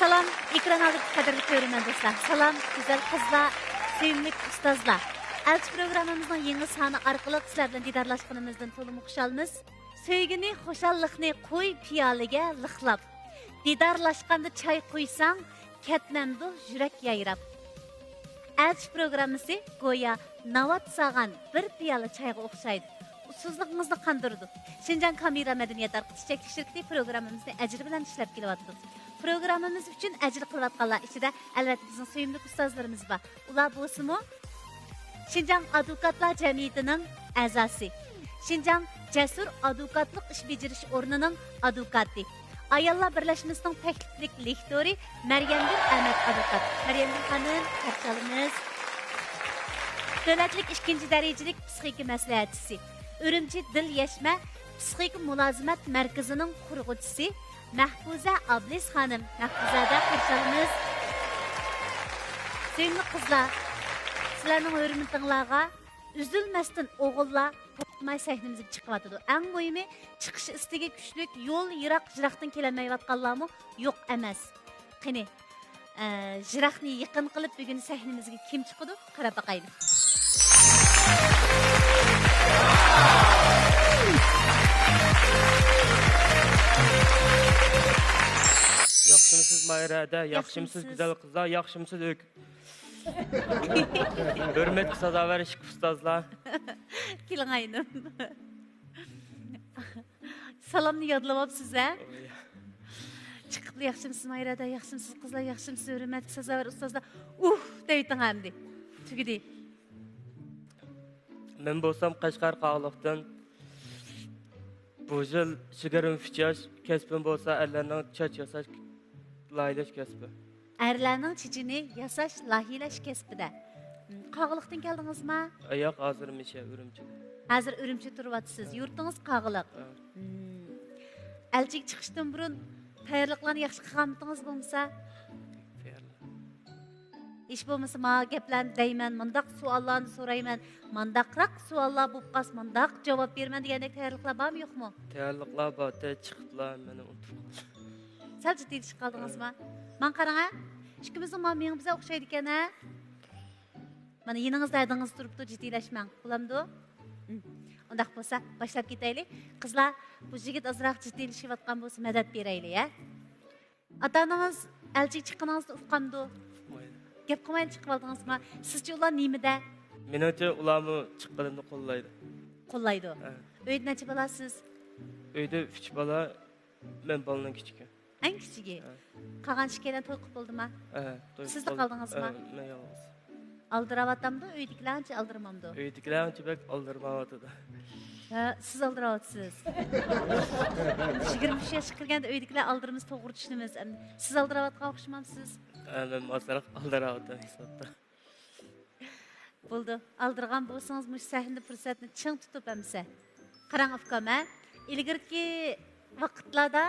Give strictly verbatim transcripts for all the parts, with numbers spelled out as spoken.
سالام، ئېكران ئالدىدىكى قەدىرلىك كۆرۈرمەن دوستلار. سالام، گۈزەل قىزلار، سۆيۈملۈك ئۇستازلار. ئەلچى پروگراممىمىزنىڭ يېڭى سانى ئارقىلىق سىلەر بىلەن دىدارلاشقىنىمىزدىن تولىمۇ خۇشالمىز. سۆيگۈنى، خۇشاللىقنى قۇي پىيالىگە لىقلاپ. دىدارلاشقاندا چاي قۇيساڭ، كەتمەمدۇ يۈرەك يايراپ. ئەلچى پروگراممىسى گويا ناۋات سالغان بىر پىيالە چايغا ئوخشايدۇ. ئۇسسۇزلۇقىڭىزنى قاندۇرىدۇ. شىنجاڭ كامېرا مەدەنىيەت تارقىتىش چەكلىك شىركىتى پروگراممىمىزنى ئەجرى بىلەن ئىشلەپ كېلىۋاتىدۇ. پروگراممىمىز ئۈچۈن ئەجىر قىلىۋاتقانلار ئىچىدە، ئەلۋەتتە، بىزنىڭ سۆيۈملۈك ئۇستازلىرىمىز بار. ئۇلار بولسىمۇ، شىنجاڭ ئادۋوكاتلار جەمئىيىتىنىڭ ئەزاسى، شىنجاڭ جەسۇر ئادۋوكاتلىق ئىش بېجىرىش ئورنىنىڭ ئادۋوكاتى، ئاياللار بىرلەشمىسىنىڭ تەكلىپلىك لېكتورى مەريەمگۈل ئەمەت ئادۋوكات. مەريەمگۈل خانىم، قارشى ئالىمىز. دۆلەتلىك ئىككىنچى دەرىجىلىك پسىخىكا مەسلىھەتچىسى، ئۈرۈمچى دىل يەشمە پسىخىكا مۇلازىمەت مەركىزىنىڭ قۇرغۇچىسى مەھپۇزە ئابلىز خانىم. مەھپۇزەدە قارشى ئالىمىز. سۆيۈملۈك قىزلار، سىلەرنىڭ ھۆرمىتىڭلارغا ئۈزۈلمەستىن ئوغۇللار توختىماي سەھنىمىزگە چىقىۋاتىدۇ. ئەڭ مۇھىمى، چىقىش ئىستىكى كۈچلۈك، يول يىراق، يىراقتىن كېلەلمەيۋاتقانلارمۇ يوق ئەمەس. قېنى، ئە، يىراقنى يېقىن قىلىپ، بۈگۈن سەھنىمىزگە كىم چىقىدۇ؟ قاراپ باقايلى. ياخشىمىسىز ماھىرە ھەدە؟ ياخشىمىسىز گۈزەل قىزلار؟ ياخشىمىسىز ئۆك؟ ھۆرمەتكە سازاۋەر ئىككى ئۇستازلار. كېلىڭ ئاينىم. سالامنى يادلىۋاپسىز ھە؟ چىقىپلا ياخشىمسىز ماھىرە ھەدە؟ ياخشىمسىز قىزلار؟ ياخشىمسىز ھۆرمەتكە سازاۋەر ئۇستازلار؟ ئۇھ دەۋېتىڭ ئەمدى. تۈگىدى. مەن بولسام قەشقەر قاغىلىقتىن. بۇ يىل يىگىرمە ئۈچ ياش، كەسپىم بولسا ئەرلەرنىڭ چاچ ياساش، لايىھەلەش كەسپى. ئەرلەرنىڭ چېچىنى ياساش، لايىھەلەش كەسپىدە. قاغىلىقتىن كەلدىڭىزما؟ ياق، ھازىر مىشە ئۈرۈمچىدە. ھازىر ئۈرۈمچىدە تۇرۇۋاتىسىز. يۇرتىڭىز قاغىلىق. ئەلچىگە چىقىشتىن بۇرۇن تەييارلىقلارنى ياخشى قىلغانمىدىڭىز بولمىسا؟ ھېچ بولمىسا ماڭا گەپلەرنى دەيمەن، مۇنداق سوئاللارنى سورايمەن، مۇنداقراق سوئاللار بولۇپ قالسا مۇنداق جاۋاب بېرىمەن دېگەندەك تەييارلىقلار بارمۇ يوقمۇ؟ تەييارلىقلار بار، تېخى چىقىپلا مەن ئۇنتۇپ قالدىم. سەل جىددىيلىشىپ قالدىڭىزما؟ ماڭا قاراڭ ھە. ئىككىمىزنىڭ مانا مېڭىمىز ئوخشايدىكەن ھە. مانا يېنىڭىزدا ھەدىڭىز تۇرۇپتۇ، جىددىيلەشمەڭ. بولامدۇ؟ ئۇنداق بولسا باشلاپ كېتەيلى. قىزلار، بۇ يىگىت ئازراق جىددىيلىشىۋاتقان بولسا مەدەت بېرەيلى ھە. ئاتا ئانىڭىز ئەلچىگە چىققىنىڭىزنى ئۇقامدۇ؟ ئۇقمايدۇ. گەپ قىلمايلا چىقىۋالدىڭىزما؟ سىزچە ئۇلار نېمىدە؟ مېنىڭچە ئۇلارمۇ چىققىنىمنى قوللايدۇ. قوللايدۇ. ئۆيدە نەچچە بالاسىز؟ ئۆيدە ئۈچ بالا، مەن بالىنىڭ كىچىكى. ئەڭ كىچىكى. قالغان ئىككىيلەن توي قىلىپ بولدىما؟ سىزلا قالدىڭىزما؟ مەن يالغۇز. ئالدىراۋاتامدۇ؟ ئۆيدىكىلەر ئانچە ئالدىرىمامدۇ؟ ئۆيدىكىلەر ئانچە بەك ئالدىرىمايۋاتىدۇ. ھە، سىز ئالدىراۋاتىسىز. يىگىرمە ئۈچ ياشقا كىرگەندە ئۆيدىكىلەر ئالدىرىمىسا توغرا چۈشىنىمىز. ئەمدى سىز ئالدىراۋاتقان ئوخشىمامسىز؟ ھە، مەن ئازراق ئالدىراۋاتىمەن ھېسابتا. بولدى، ئالدىرىغان بولسىڭىز مۇشۇ سەھنىدە پۇرسەتنى چىڭ تۇتۇپ ئەمىسە. قاراڭ ئۇكام ھە، ئىلگىرىكى ۋاقىتلاردا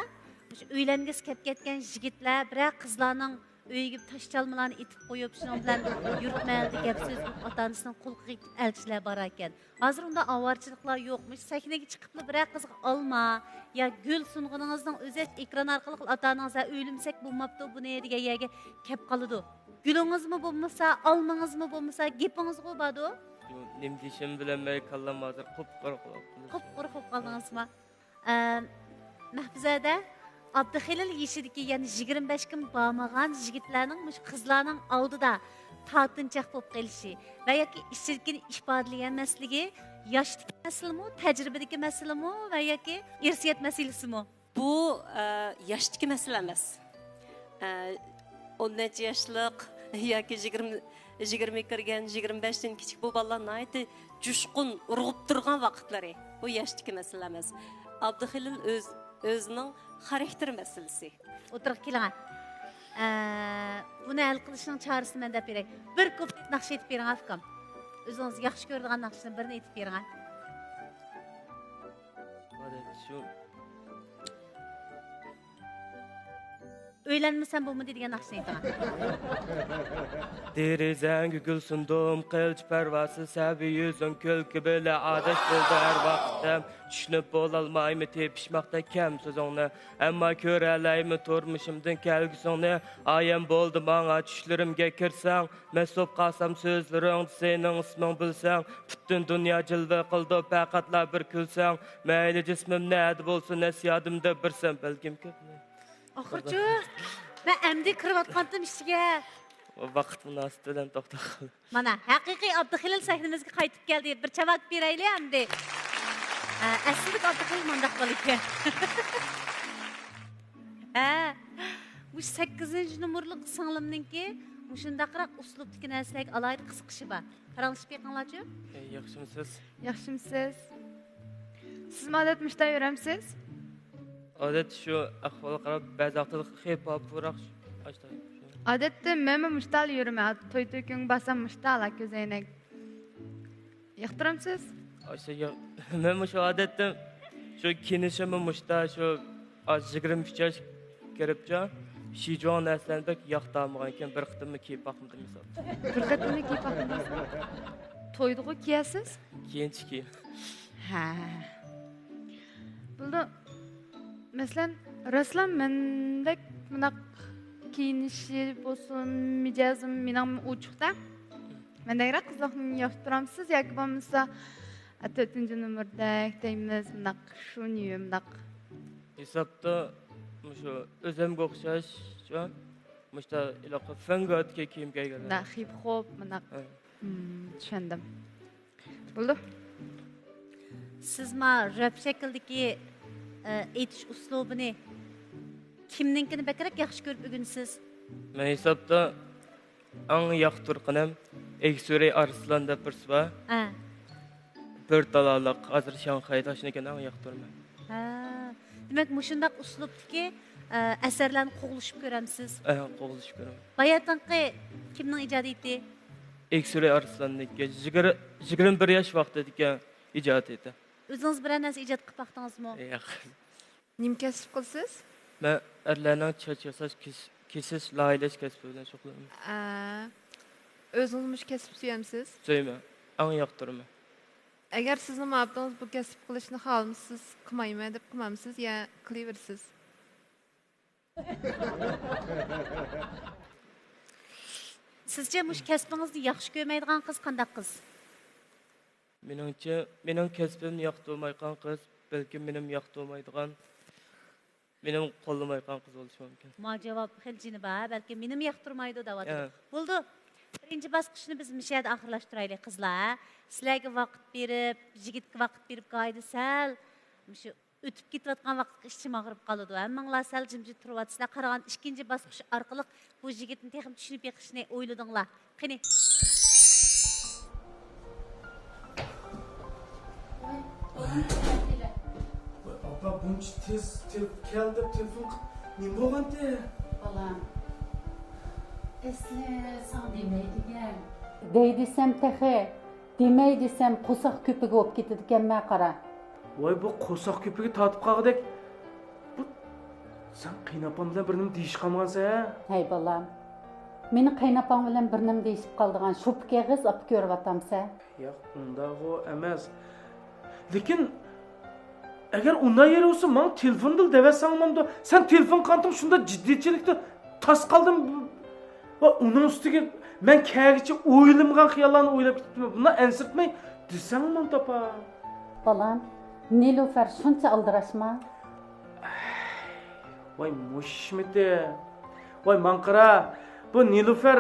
مۇشۇ ئۆيلەنگۈسى كەپ كەتكەن يىگىتلەر بىرەر قىزلارنىڭ ئۆيىگە تاش چالمىلارنى ئېتىپ قويۇپ، شۇنىڭ بىلەن يۇرت مەھەللىدە گەپ سۆز بولۇپ، ئاتا ئانىسىنىڭ قولىغا كېلىپ ئەلچىلەر باراركەن. ھازىر ئۇنداق ئاۋارىچىلىقلار يوق. مۇشۇ سەھنىگە چىقىپلا بىرەر قىزغا ئالما يا گۈل سۇنغىنىڭىزنىڭ ئۆزى ئېكران ئارقىلىق ئاتا ئانىڭىز ھە ئۆيلىمىسەك بولماپتۇ بۇنى دېگەن يەرگە كەپ قالىدۇ. گۈلىڭىزمۇ بولمىسا، ئالمىڭىزمۇ بولمىسا، گېپىڭىزغۇ بارىدۇ. نېمە دېيىشىمنى بىلەلمەي كاللام ھازىر قۇپقۇرۇق بولۇپ قالدى. قۇپقۇرۇق بولۇپ قالدىڭىزما؟ ئە، مەھپۇزەدە ئابدۇخېلىل يېشىدىكى، يەنى يىگىرمە بەشكە بارمىغان يىگىتلەرنىڭ مۇشۇ قىزلارنىڭ ئالدىدا تارتىنچاق بولۇپ قېلىشى ۋە ياكى ئىچىدىكىنى ئىپادىلىيەلمەسلىكى ياشتىكى مەسىلىمۇ، تەجرىبىدىكى مەسىلىمۇ ۋە ياكى ئىرسىيەت مەسىلىسىمۇ؟ بۇ، ئە، ياشتىكى مەسىلە ئەمەس. ئە، ئون نەچچە ياشلىق ياكى يىگىرمە، يىگىرمىگە كىرگەن، يىگىرمە بەشتىن كىچىك بۇ بالىلار ناھايىتى جۇشقۇن ئۇرغۇپ تۇرغان ۋاقىتلىرى. بۇ ياشتىكى مەسىلە ئەمەس. ئابدۇخېلىل ئۆز، ئۆزىنىڭ خاراكتېر مەسىلىسى. ئوتتۇرىغا كېلىڭە. ئە، بۇنى ھەل قىلىشنىڭ چارىسىنى مەن دەپ بېرەي. بىر كۇپلېت ناخشا ئېيتىپ بېرىڭە ئۇكام. ئۆزىڭىز ياخشى كۆرىدىغان ناخشىدىن بىرنى ئېيتىپ بېرىڭە. شۇ. ئۆيلەنمىسەم بولمىدى دېگەن ناخشىنى ئېيتىڭ. دېرىزەڭگە گۈل سۇندۇم، قىلچە پەرۋاسىز سەبىي يۈزۈڭ، كۈلكە بىلەن ئاداش بولدى ھەر ۋاقىت دەم. چۈشىنىپ بولالمايمەن تېپىشماقتا كەم سۆزۈڭنى، ئەمما كۆرەلەيمەن تۇرمۇشۇمدىن كەلگۈسۈڭنى. ئايان بولدى ماڭا چۈشلىرىمگە كىرسەڭ، مەست بولۇپ قالسام سۆزلىرىڭدە سېنىڭ ئىسمىڭ بىلسەڭ، پۈتۈن دۇنيا جىلۋە قىلىدۇ پەقەتلا بىر كۈلسەڭ. مەيلى جىسمىم نەدە بولسۇن، ھېسسىياتىمدا بىرسەن بەلكىم كۆپ. ئاخىرچۇ، مەن ئەمدى كىرىۋاتقانتىم ئىچىگە. ۋاقىت مۇناسىۋىتى بىلەن توختاپ قالدى. مانا، ھەقىقىي ئابدۇخېلىل سەھنىمىزگە قايتىپ كەلدى. بىر چاۋاك بېرەيلى ئەمدى. ھە، ئەسلىدىكى ئابدۇخېلىل مانداق بالا ئىكەن. ھە، مۇشۇ سەككىزىنچى نومۇرلۇق سىڭلىمنىڭكى مۇشۇنداقراق ئۇسلۇبتىكى نەرسىلەرگە ئالاھىدە قىزىقىشى بار. پاراڭلىشىپ بېقىڭلارچۇ. ئەي، ياخشىمۇسىز؟ ياخشىمۇسىز؟ سىزمۇ ئادەتتە مۇشۇنداق يۈرەمسىز؟ ئادەتتە شۇ ئەھۋالغا قاراپ، بەزى ۋاقىتتا خېپا، پۇراق، ئاشتا. ئادەتتە مەنمۇ مۇشتالا يۈرىمەن. توي تۆكۈنگە بارسام مۇشتالا كۆزەينەك. ياقتۇرامسىز؟ ئاشتا يا-، مەن مۇشۇ ئادەتتە شۇ كىيىنىشىممۇ مۇشتا، شۇ ئاز يىگىرمە ئۈچ ياش كىرىپچۇ، شىجۇاڭ نەرسىلەرنى بەك ياقتۇرمىغان ئىكەن، بىر قېتىممۇ كىيىپ باقمىدىم ھېساب. بىر قېتىممۇ كىيىپ باقمىدىم ھېساب. تويدىغۇ كىيەسىز؟ كېيىنچە كىيىم. ھە. بولىدۇ. مەسىلەن، راستلا مەندەك مۇنداق كىيىنىشى بولسۇن، مىجەزىم مېنىڭ ئوچۇقتا. مەندەكرەك قىزلارنى ياقتۇرامسىز ياكى بولمىسا، تۆتىنچى نومۇردەك دەيمىز، مۇنداق شۇنى مۇنداق. ھېسابتا مۇشۇ ئۆزۈمگە ئوخشاش، شۇ، مۇشتا ھېلىقى فەنگادىكى كىيىم كىيگەنلەر. مۇنداق خىپ خوپ، مۇنداق. ھە. مم، چۈشەندىم. بولدى. سىز ما رەپ شەكلىدىكى، ئە، ئېيتىش ئۇسلۇبىنى، كىمنىڭكىنى بەكرەك ياخشى كۆرۈپ ئۆگىنىسىز؟ مەن ھېسابتا ئەڭ ياقتۇرغىنىم ئېكسۈرەي ئارسلان دەپ بىرسى بار. ھە. بىر تالالىق، ھازىر شاڭخەيدە، شۇنىڭكىنى ئەڭ ياقتۇرىمەن. ھە. دېمەك، مۇشۇنداق ئۇسلۇبتىكى، ئە، ئەسەرلەرنى قوغلىشىپ كۆرەمسىز؟ ھە، قوغلىشىپ كۆرىمەن. باياتىنقى كىمنىڭ ئىجادىيىتى؟ ئېكسۈرەي ئارسلاننىڭكى يىگىر-، يىگىرمە بىر ياش ۋاقتىدىكى ئىجادىيىتى. ئۆزىڭىز بىرەر نەرسە ئىجاد قىلىپ باقتىڭىزمۇ؟ ياق. نېمە كەسىپ قىلىسىز؟ مەن ئەرلەرنىڭ چاچ ياساش، كېس-، كېسىش، لايىھەلەش كەسپى بىلەن شۇغۇللىنىمەن. ئە، ئۆزىڭىز مۇشۇ كەسىپنى سۆيەمسىز؟ سۆيىمەن. ئەڭ ياقتۇرىمەن. ئەگەر سىزنىڭ مۇھەببىتىڭىز بۇ كەسىپكە قىلىشنى خالىمىسا، سىز قىلمايمەن دەپ قىلمامسىز يا قىلىۋېرىسىز؟ سىزچە مۇشۇ كەسپىڭىزنى ياخشى كۆرمەيدىغان قىز قانداق قىز؟ مېنىڭچە، مېنىڭ كەسپىمنى ياقتۇرمايدىغان قىز، بەلكىم مېنىمۇ ياقتۇرمايدىغان، مېنىمۇ قوللىمايدىغان قىز بولۇشى مۇمكىن. ما جاۋاب خېلى جېنى بار، بەلكىم مېنىمۇ ياقتۇرمايدۇ دەۋاتىدۇ. ھە. بولىدۇ. بىرىنچى باسقۇچنى بىز مۇشۇ يەردە ئاخىرلاشتۇرايلى، قىزلار، ھە؟ سىلەرگە ۋاقىت بېرىپ، يىگىتكە ۋاقىت بېرىپ، گايىدا سەل مۇشۇ ئۆتۈپ كېتىۋاتقان ۋاقىتقا ئىچىم ئاغرىپ قالىدۇ. ھەممىڭلار سەل جىمجىت تۇرۇۋاتىسىلەر. قارىغان ئىككىنچى باسقۇچ ئارقىلىق بۇ يىگىتنى تېخىمۇ چۈشىنىپ بېقىشنى ئويلىدىڭلار. قېنى. ۋاي، ئاپا، بۇنچە تېز تېل-، كەل دەپ تېلېفون قىلىپ نېمە بولغانتى؟ بالام، ئەسلى ساڭا دېمەيدىكەن. دەي دېسەم تېخى، دېمەي دېسەم قورساق كۆپۈكى بولۇپ كېتىدىكەنمەن قارا. ۋاي، بۇ قورساق كۆپۈكى تارتىپ قالغۇدەك. بۇ، سەن قېيىنئاپام بىلەن بىر نېمە دېيىشىپ قالمىغانسەن ھە؟ ھەي بالام، مېنى قېيىنئاپاڭ بىلەن بىر نېمە دېيىشىپ قالىدىغان شوپا كېغىز ئاپا كۆرۈۋاتامسەن؟ ياق، ئۇنداقغۇ ئەمەس. لېكىن ئەگەر ئۇنداق يېرى بولسا، ماڭا تېلېفوندىلا دەۋەتسەڭ بولامدۇ؟ سەن تېلېفون قانىتىڭ شۇنداق جىددىيچىلىكتە تاس قالدىم. ۋە ئۇنىڭ ئۈستىگە مەن كەلگۈچە ئويلىمىغان خىياللارنى ئويلاپ كېتىپتىمەن. بۇنداق ئەنسىرىتمەي دېسەڭ ماڭا تاپا. بالام، نېلۇفەر شۇنچە ئالدىراشما؟ ۋاي مۇشمىتى. ۋاي ماڭقىرا. بۇ نېلۇفەر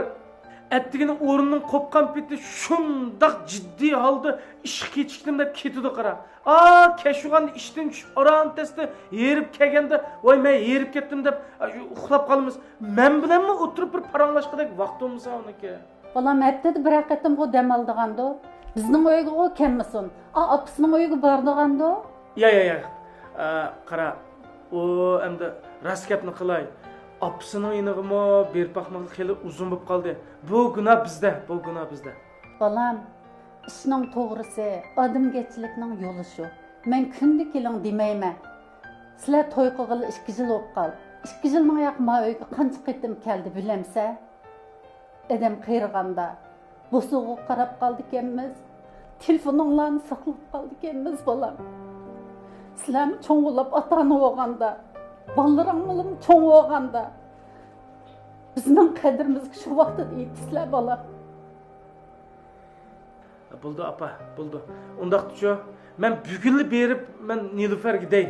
ئەتىگىنى ئورنىنىڭ قوپقان پېتى شۇنداق جىددىي ھالدا ئىشقا كېچىكتىم دەپ كېتىدۇ قارا. ئا، كەچ ئۇخلىغاندا ئىشتىن چۈشۈپ ئاران تەستە ھېرىپ كەلگەندە، ۋاي مەن ھېرىپ كەتتىم دەپ ئۇخلاپ قالىمىز. مەن بىلەنمۇ ئولتۇرۇپ بىر پاراڭلاشقۇدەك ۋاقتى بولمىسا ئۇنىڭكى. بالام، ھەپتىدە بىرەر قېتىمغۇ دەم ئالىدىغاندۇ؟ بىزنىڭ ئۆيگىغۇ كەلمىسۇن. ئا، ئاپىسىنىڭ ئۆيىگە بارىدىغاندۇ؟ يا، يا، يا. ئا، قارا، ئۇ ئەمدى راست گەپنى قىلاي. ئاپىسىنىڭ يېنىغىمۇ بېرىپ باقمىغىلى خېلى ئۇزۇن بولۇپ قالدى. بۇ گۇناھ بىزدە، بۇ گۇناھ بىزدە. بالام، ئىشنىڭ توغرىسى، ئادەمگەرچىلىكنىڭ يولى شۇ. مەن كۈندە كېلىڭ دېمەيمەن. سىلەر توي قىلغىلى ئىككى يىل بولۇپ قال. ئىككى يىلنىڭ ياقى ما ئۆيگە قانچە قېتىم كەلدى بىلەمسە؟ ئادەم قېرىغاندا بوسۇغىغا قاراپ قالىدىكەنمىز، تېلېفونۇڭلارنى ساقلاپ قالىدىكەنمىز، بالام. سىلەرمۇ چوڭ بولۇپ ئاتا-ئانا بولغاندا، بالىلىرىڭلارمۇ چوڭ بولغاندا، بىزنىڭ قەدرىمىزگە شۇ ۋاقتىدا يېتىسىلەر، بالام. بولدى ئاپا، بولدى. ئۇنداقتا شۇ، مەن بۈگۈنلا بېرىپ، مەن نېلۇفەرگە دەي.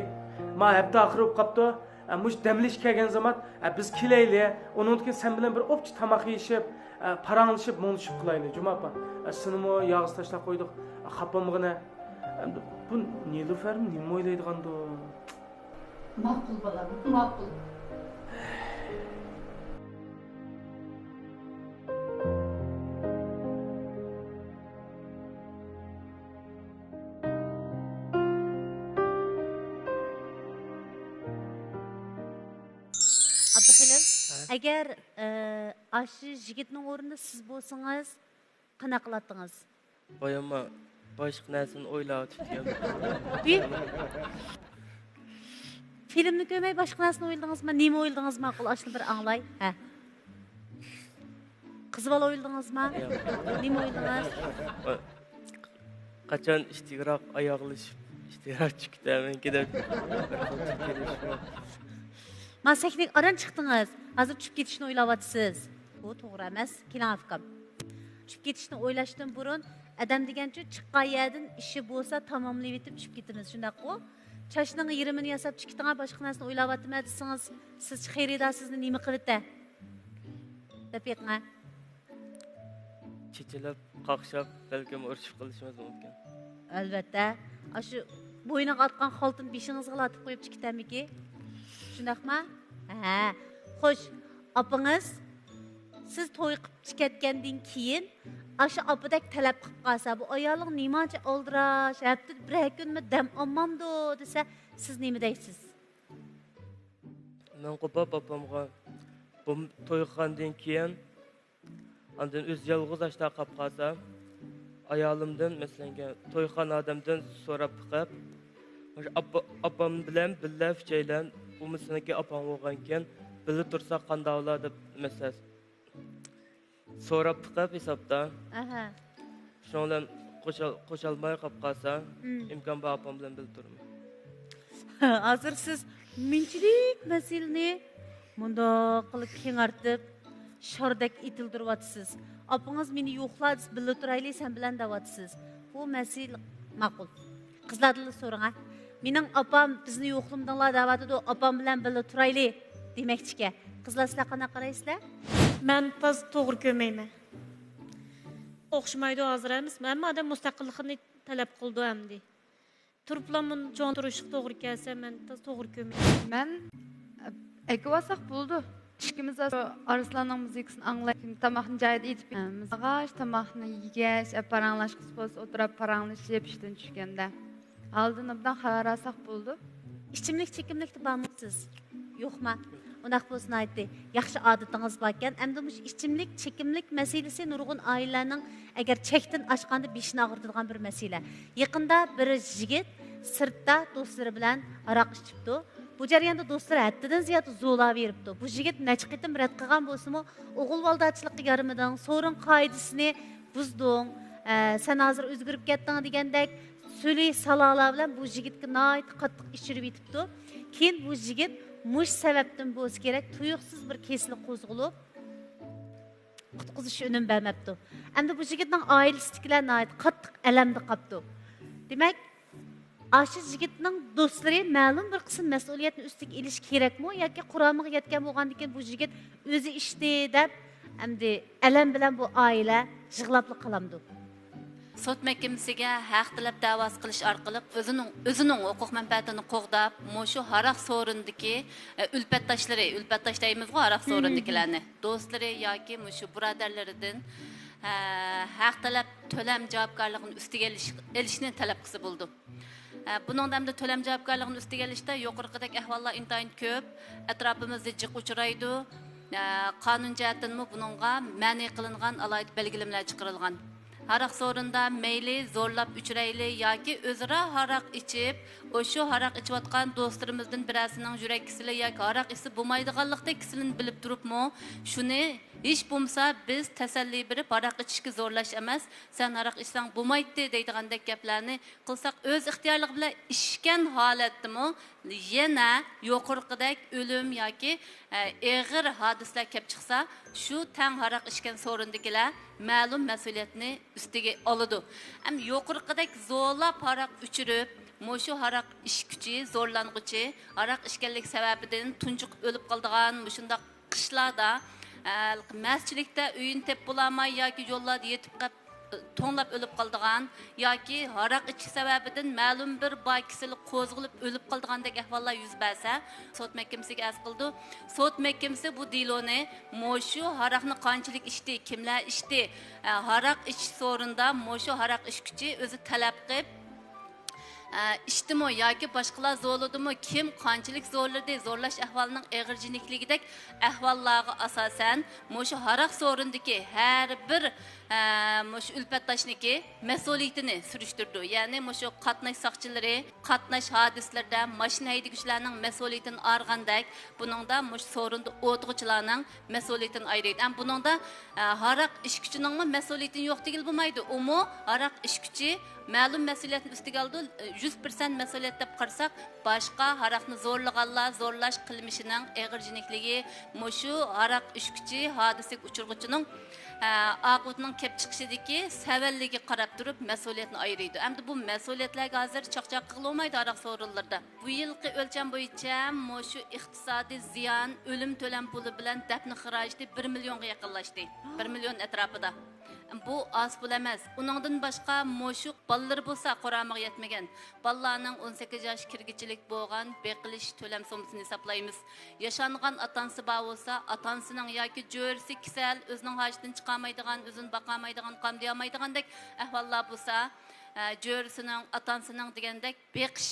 ما ھەپتە ئاخىرى بولۇپ قاپتۇ. ئە، مۇشۇ دەم ئېلىش كەلگەن زامان، ئە، بىز كېلەيلى. ئۇنىڭدىن كېيىن سەن بىلەن بىر ئوپچە تاماق يېيىشىپ، ئە، پاراڭلىشىپ، مۇڭدىشىپ قىلايلى، جۇما ئاپا. ئە، سېنىمۇ يالغۇز تاشلاپ قويدۇق. ئە، خاپا بولمىغىنە. ئەمدى بۇ نېلۇفەرمۇ نېمە ئويلايدىغاندۇ؟ ماقۇل، بالام، ماقۇل. ئابدۇخېلىل، ھە؟ ئەگەر، ئە، ئاشۇ يىگىتنىڭ ئورنىدا سىز بولسىڭىز، قانداق قىلاتتىڭىز؟ بايام باشقا نەرسىنى ئويلاۋېتىپتىكەن. بى-، فىلىمنى كۆرمەي باشقا نەرسىنى ئويلىدىڭىزمۇ؟ نېمە ئويلىدىڭىز ماقۇل؟ ئاشۇنى بىر ئاڭلاي. ھە. قىز بالا ئويلىدىڭىزمۇ؟ ياق. نېمە ئويلىدىڭىز؟ قاچان ئىتتىكراق ئاياغلىشىپ، ئىتتىكراق چۈشۈپ كېتەرمەنكى دەپ بىر خىل تىكىلىش بار. ما سەھنىگە ئاران چىقتىڭىز. ھازىر چۈشۈپ كېتىشنى ئويلاۋاتىسىز. بۇ توغرا ئەمەس. كېلىڭ ئاكام. چۈشۈپ كېتىشنى ئويلاشتىن بۇرۇن، ئادەم دېگەنچۇ چىققان يەردىن ئىشى بولسا تاماملىۋېتىپ چۈشۈپ كېتىمىز، شۇنداققۇ؟ چاچنىڭ يېرىمىنى ياساپ چىقىتىڭا، باشقا نەرسىنى ئويلاۋاتىمەن دېسىڭىز، سىزچە خېرىدار سىزنى نېمە قىلىۋېتە؟ دەپ بېقىڭە. چېچىلىپ، قاقشاپ، بەلكىم ئۇرۇشۇپ قېلىشىمىز مۇمكىن. ئەلۋەتتە. ئاشۇ بوينىغا ئاتقان خالتىنى بېشىڭىزغىلا ئاتىپ قويۇپ چىقىتەمىكى؟ شۇنداقما؟ ھە. خوش، ئاپىڭىز سىز توي قىلىپ چىكەتكەندىن كېيىن، ئاشۇ ئاپىدەك تەلەپ قىلىپ قالسا، بۇ ئايالىڭ نېمانچە ئالدىراش، ھەپتىدە بىرەر كۈنمۇ دەم ئالمامدۇ دېسە، سىز نېمە دەيسىز؟ مەن قوپاپ ئاپامغا، بۇ توي قىلغاندىن كېيىن، ئاندىن ئۆزى يالغۇز ئاشتا قاپ قالسا، ئايالىمدىن، مەسىلەن، توي قىلغان ئادەمدىن سوراپ بېقىپ، مۇشۇ ئاپا-، ئاپام بىلەن بىللە ئۈچەيلەن، ئۇمۇ سېنىڭكى ئاپاڭ بولغانكەن، بىللە تۇرساق قانداق بولا دەپ، مەسىلەن، سوراپ بېقىپ ھېسابتا. ئەھە. شۇنىڭ بىلەن قوشال-، قوشالماي قاپ قالسا، مم. ئىمكان بار ئاپام بىلەن بىللە تۇرىمەن. ھازىر سىز مۇنچىلىك مەسىلىنى مۇنداق قىلىپ كېڭەرتىپ، شاردەك ئېتىلدۈرۈۋاتىسىز. ئاپىڭىز مېنى يوقلا دېسە، بىللە تۇرايلى سەن بىلەن دەۋاتىسىز. بۇ مەسىلە ماقۇل. قىزلاردىنلا سورىڭە. مېنىڭ ئاپام بىزنى يوقلىمىدىڭلار دەۋاتىدۇ، ئاپام بىلەن بىللە تۇرايلى دېمەكچىكەن. قىزلار، سىلەر قانداق قارايسىلەر؟ مەن تاز توغرا كۆرمەيمەن. ئوخشىمايدۇ ھازىر ئەمەس. ھەممە ئادەم مۇستەقىللىقىنى تەلەپ قىلىدۇ ئەمدى. تۇرۇپلا مۇن-، چوڭ تۇرۇشلۇق توغرا كەلسە، مەن تاز توغرا كۆرمەيمەن. مەن ئەكىۋالساق بولىدۇ. ئىككىمىز ئارسلاننىڭ مۇزىكىسىنى ئاڭلاپ، تاماقنى جايىدا ئېتىپ، ئىچىپ، تاماقنى يېگەچ، پاراڭلاشقۇسى بولسا ئولتۇراپ پاراڭلىشىپ، ئىشتىن چۈشكەندە. ھالىدىن ئوبدان خەۋەر ئالساق بولىدۇ. ئىچىملىك، چېكىملىكتە بارمۇسىز؟ يوقما؟ ئۇنداق بولسا ناھايىتى ياخشى ئادىتىڭىز باركەن. ئەمدى مۇشۇ ئىچىملىك، چېكىملىك مەسىلىسى نۇرغۇن ئائىلىلەرنىڭ ئەگەر چەكتىن ئاشقاندا بېشىنى ئاغرىتىدىغان بىر مەسىلە. يېقىندا بىر يىگىت سىرتتا دوستلىرى بىلەن ھاراق ئىچىپتۇ. بۇ جەرياندا دوستلىرى ھەددىدىن زىيادە زورلاۋېرىپتۇ. بۇ يىگىت نەچچە قېتىم رەت قىلغان بولسىمۇ، ئوغۇل بالىدارچىلىققا يارىمىدىڭ، سورۇن قائىدىسىنى بۇزدۇڭ، ئە، سەن ھازىر ئۆزگىرىپ كەتتىڭ دېگەندەك سۆلى سالالار بىلەن بۇ يىگىتكە ناھايىتى قاتتىق ئىچۈرۈۋېتىپتۇ. كېيىن بۇ يىگىت مۇشۇ سەۋەبتىن بولسا كېرەك، تۇيۇقسىز بىر كېسىلى قوزغىلىپ، قۇتقۇزۇش ئۈنۈم بەرمەپتۇ. ئەمدى بۇ يىگىتنىڭ ئائىلىسىدىكىلەر ناھايىتى قاتتىق ئەلەمدە قاپتۇ. دېمەك، ئاشۇ يىگىتنىڭ دوستلىرى مەلۇم بىر قىسىم مەسئۇلىيەتنى ئۈستىگە ئېلىشى كېرەكمۇ ياكى قۇرامىغا يەتكەن بولغاندىن كېيىن بۇ يىگىت ئۆزى ئىچتى دەپ، ئەمدى ئەلەم بىلەن بۇ ئائىلە يىغلاپلا قالامدۇ؟ سوت مەھكىمىسىگە ھەق تەلەپ دەۋاسى قىلىش ئارقىلىق ئۆزىنىڭ، ئۆزىنىڭ ھوقۇق مەنپەئەتىنى قوغداپ، مۇشۇ ھاراق سورۇنىدىكى، ئە، ئۈلپەتداشلىرى، ئۈلپەتداش دەيمىزغۇ ھاراق سورۇنىدىكىلەرنى، دوستلىرى ياكى مۇشۇ بۇرادەرلىرىدىن، ئە، ھەق تەلەپ تۆلەم جاۋابكارلىقىنى ئۈستىگە ئېلىش، ئېلىشنى تەلەپ قىلسا بولىدۇ. ئە، بۇنىڭدا ئەمدى تۆلەم جاۋابكارلىقىنى ئۈستىگە ئېلىشتا يۇقىرىقىدەك ئەھۋاللار ئىنتايىن كۆپ، ئەتراپىمىزدا جىق ئۇچرايدۇ. ئە، قانۇن جەھەتتىنمۇ بۇنىڭغا مەنئى قىلىنغان ئالاھىدە بەلگىلىمىلەر چىقىرىلغان. ھاراق سورۇندا مەيلى زورلاپ ئۆچۈرەيلى ياكى ئۆزئارا ھاراق ئىچىپ، ئاشۇ ھاراق ئىچىۋاتقان دوستلىرىمىزدىن بىرەرسىنىڭ يۈرەك كېسىلى ياكى ھاراق ئىچسە بولمايدىغانلىقتەك كېسىلىنى بىلىپ تۇرۇپمۇ، شۇنى ھېچ بولمىسا بىز تەسەللى بېرىپ، ھاراق ئىچىشكە زورلاش ئەمەس، سەن ھاراق ئىچسەڭ بولمايتتى دەيدىغاندەك گەپلەرنى قىلساق، ئۆز ئىختىيارلىقى بىلەن ئىچكەن ھالەتتىمۇ يەنە يۇقىرىقىدەك ئۆلۈم ياكى، ئە، ئېغىر ھادىسىلەر كەپ چىقسا، شۇ تەڭ ھاراق ئىچكەن سورۇندىكىلەر مەلۇم مەسئۇلىيەتنى ئۈستىگە ئالىدۇ. ئەم، يۇقىرىقىدەك زورلاپ ھاراق ئىچۈرۈپ، مۇشۇ ھاراق ئىچكۈچى، زورلانغۇچى، ھاراق ئىچكەنلىك سەۋەبىدىن تۇنجۇقۇپ ئۆلۈپ قالىدىغان مۇشۇنداق قىشلاردا، ئە، مەستچىلىكتە ئۆيىنى تېپىپ بولالماي ياكى يوللاردا يېتىپ قېپ، توڭلاپ ئۆلۈپ قالىدىغان ياكى ھاراق ئىچىش سەۋەبىدىن مەلۇم بىر باي كېسىلى قوزغىلىپ ئۆلۈپ قالىدىغاندەك ئەھۋاللار يۈز بەرسە، سوت مەھكىمىسىگە ئەرز قىلىدۇ. سوت مەھكىمىسى بۇ دېلونى مۇشۇ ھاراقنى قانچىلىك ئىچتى، كىملەر ئىچتى، ئە، ھاراق ئىچىش سورۇنىدا مۇشۇ ھاراق ئىچكۈچى ئۆزى تەلەپ قىلىپ، ئە، ئىچتىمۇ ياكى باشقىلار زورلىدىمۇ، كىم قانچىلىك زورلىدى، زورلاش ئەھۋالىنىڭ ئېغىر يېنىكلىكىدەك ئەھۋاللارغا ئاساسەن، مۇشۇ ھاراق سورۇنىدىكى ھەر بىر، ئە، مۇشۇ ئۈلپەتداشنىڭكى مەسئۇلىيىتىنى سۈرۈشتۈرىدۇ. يەنى مۇشۇ قاتناش ساقچىلىرى قاتناش ھادىسىلىرىدە ماشىنا ھەيدىگۈچىلەرنىڭ مەسئۇلىيىتىنى ئارىغاندەك، بۇنىڭدا مۇشۇ سورۇندا ئولتۇرغۇچىلارنىڭ مەسئۇلىيىتىنى ئايرىيدۇ. ئەمما بۇنىڭدا، ئە، ھاراق ئىچكۈچىنىڭمۇ مەسئۇلىيىتىنى يوق دېگىلى بولمايدۇ. ئۇمۇ ھاراق ئىچكۈچى مەلۇم مەسئۇلىيەتنى ئۈستىگە ئالىدۇ. يۈز پىرسەنت مەسئۇلىيەت دەپ قارىساق، باشقا ھاراقنى زورلىغانلار زورلاش قىلمىشىنىڭ ئېغىر يېنىكلىكى مۇشۇ ھاراق ئىچكۈچى ھادىسىگە ئۇچرىغۇچىنىڭ، ئە، ئاقىۋىتىنىڭ كېلىپ چىقىشىدىكى سەۋەنلىكىگە قاراپ تۇرۇپ مەسئۇلىيەتنى ئايرىيدۇ. ئەمدى بۇ مەسئۇلىيەتلەرگە ھازىر چاقچاق قىلغىلى بولمايدۇ ھاراق سورۇنلىرىدا. بۇ يىلقى ئۆلچەم بويىچە مۇشۇ ئىقتىسادىي زىيان، ئۆلۈم تۆلەم پۇلى بىلەن دەپنە خىراجىتى بىر مىليونغا يېقىنلاشتى. بىر مىليون ئەتراپىدا. بۇ ئاز پۇل ئەمەس. ئۇنىڭدىن باشقا مۇشۇ بالىلىرى بولسا قۇرامىغا يەتمىگەن. بالىلارنىڭ ئون سەككىز ياش كىرگۈچىلىك بولغان بېقىلىش تۆلەم سوممىسىنى ھېسابلايمىز. ياشانغان ئاتا-ئانىسى بار بولسا، ئاتا-ئانىسىنىڭ ياكى جۆرىسى كېسەل، ئۆزىنىڭ ھاجىتىنى چىقارمايدىغان، ئۆزىنى باقالمايدىغان، قامدىيالمايدىغاندەك ئەھۋاللار بولسا، ئە، جۆرىسىنىڭ، ئاتا-ئانىسىنىڭ دېگەندەك بېقىش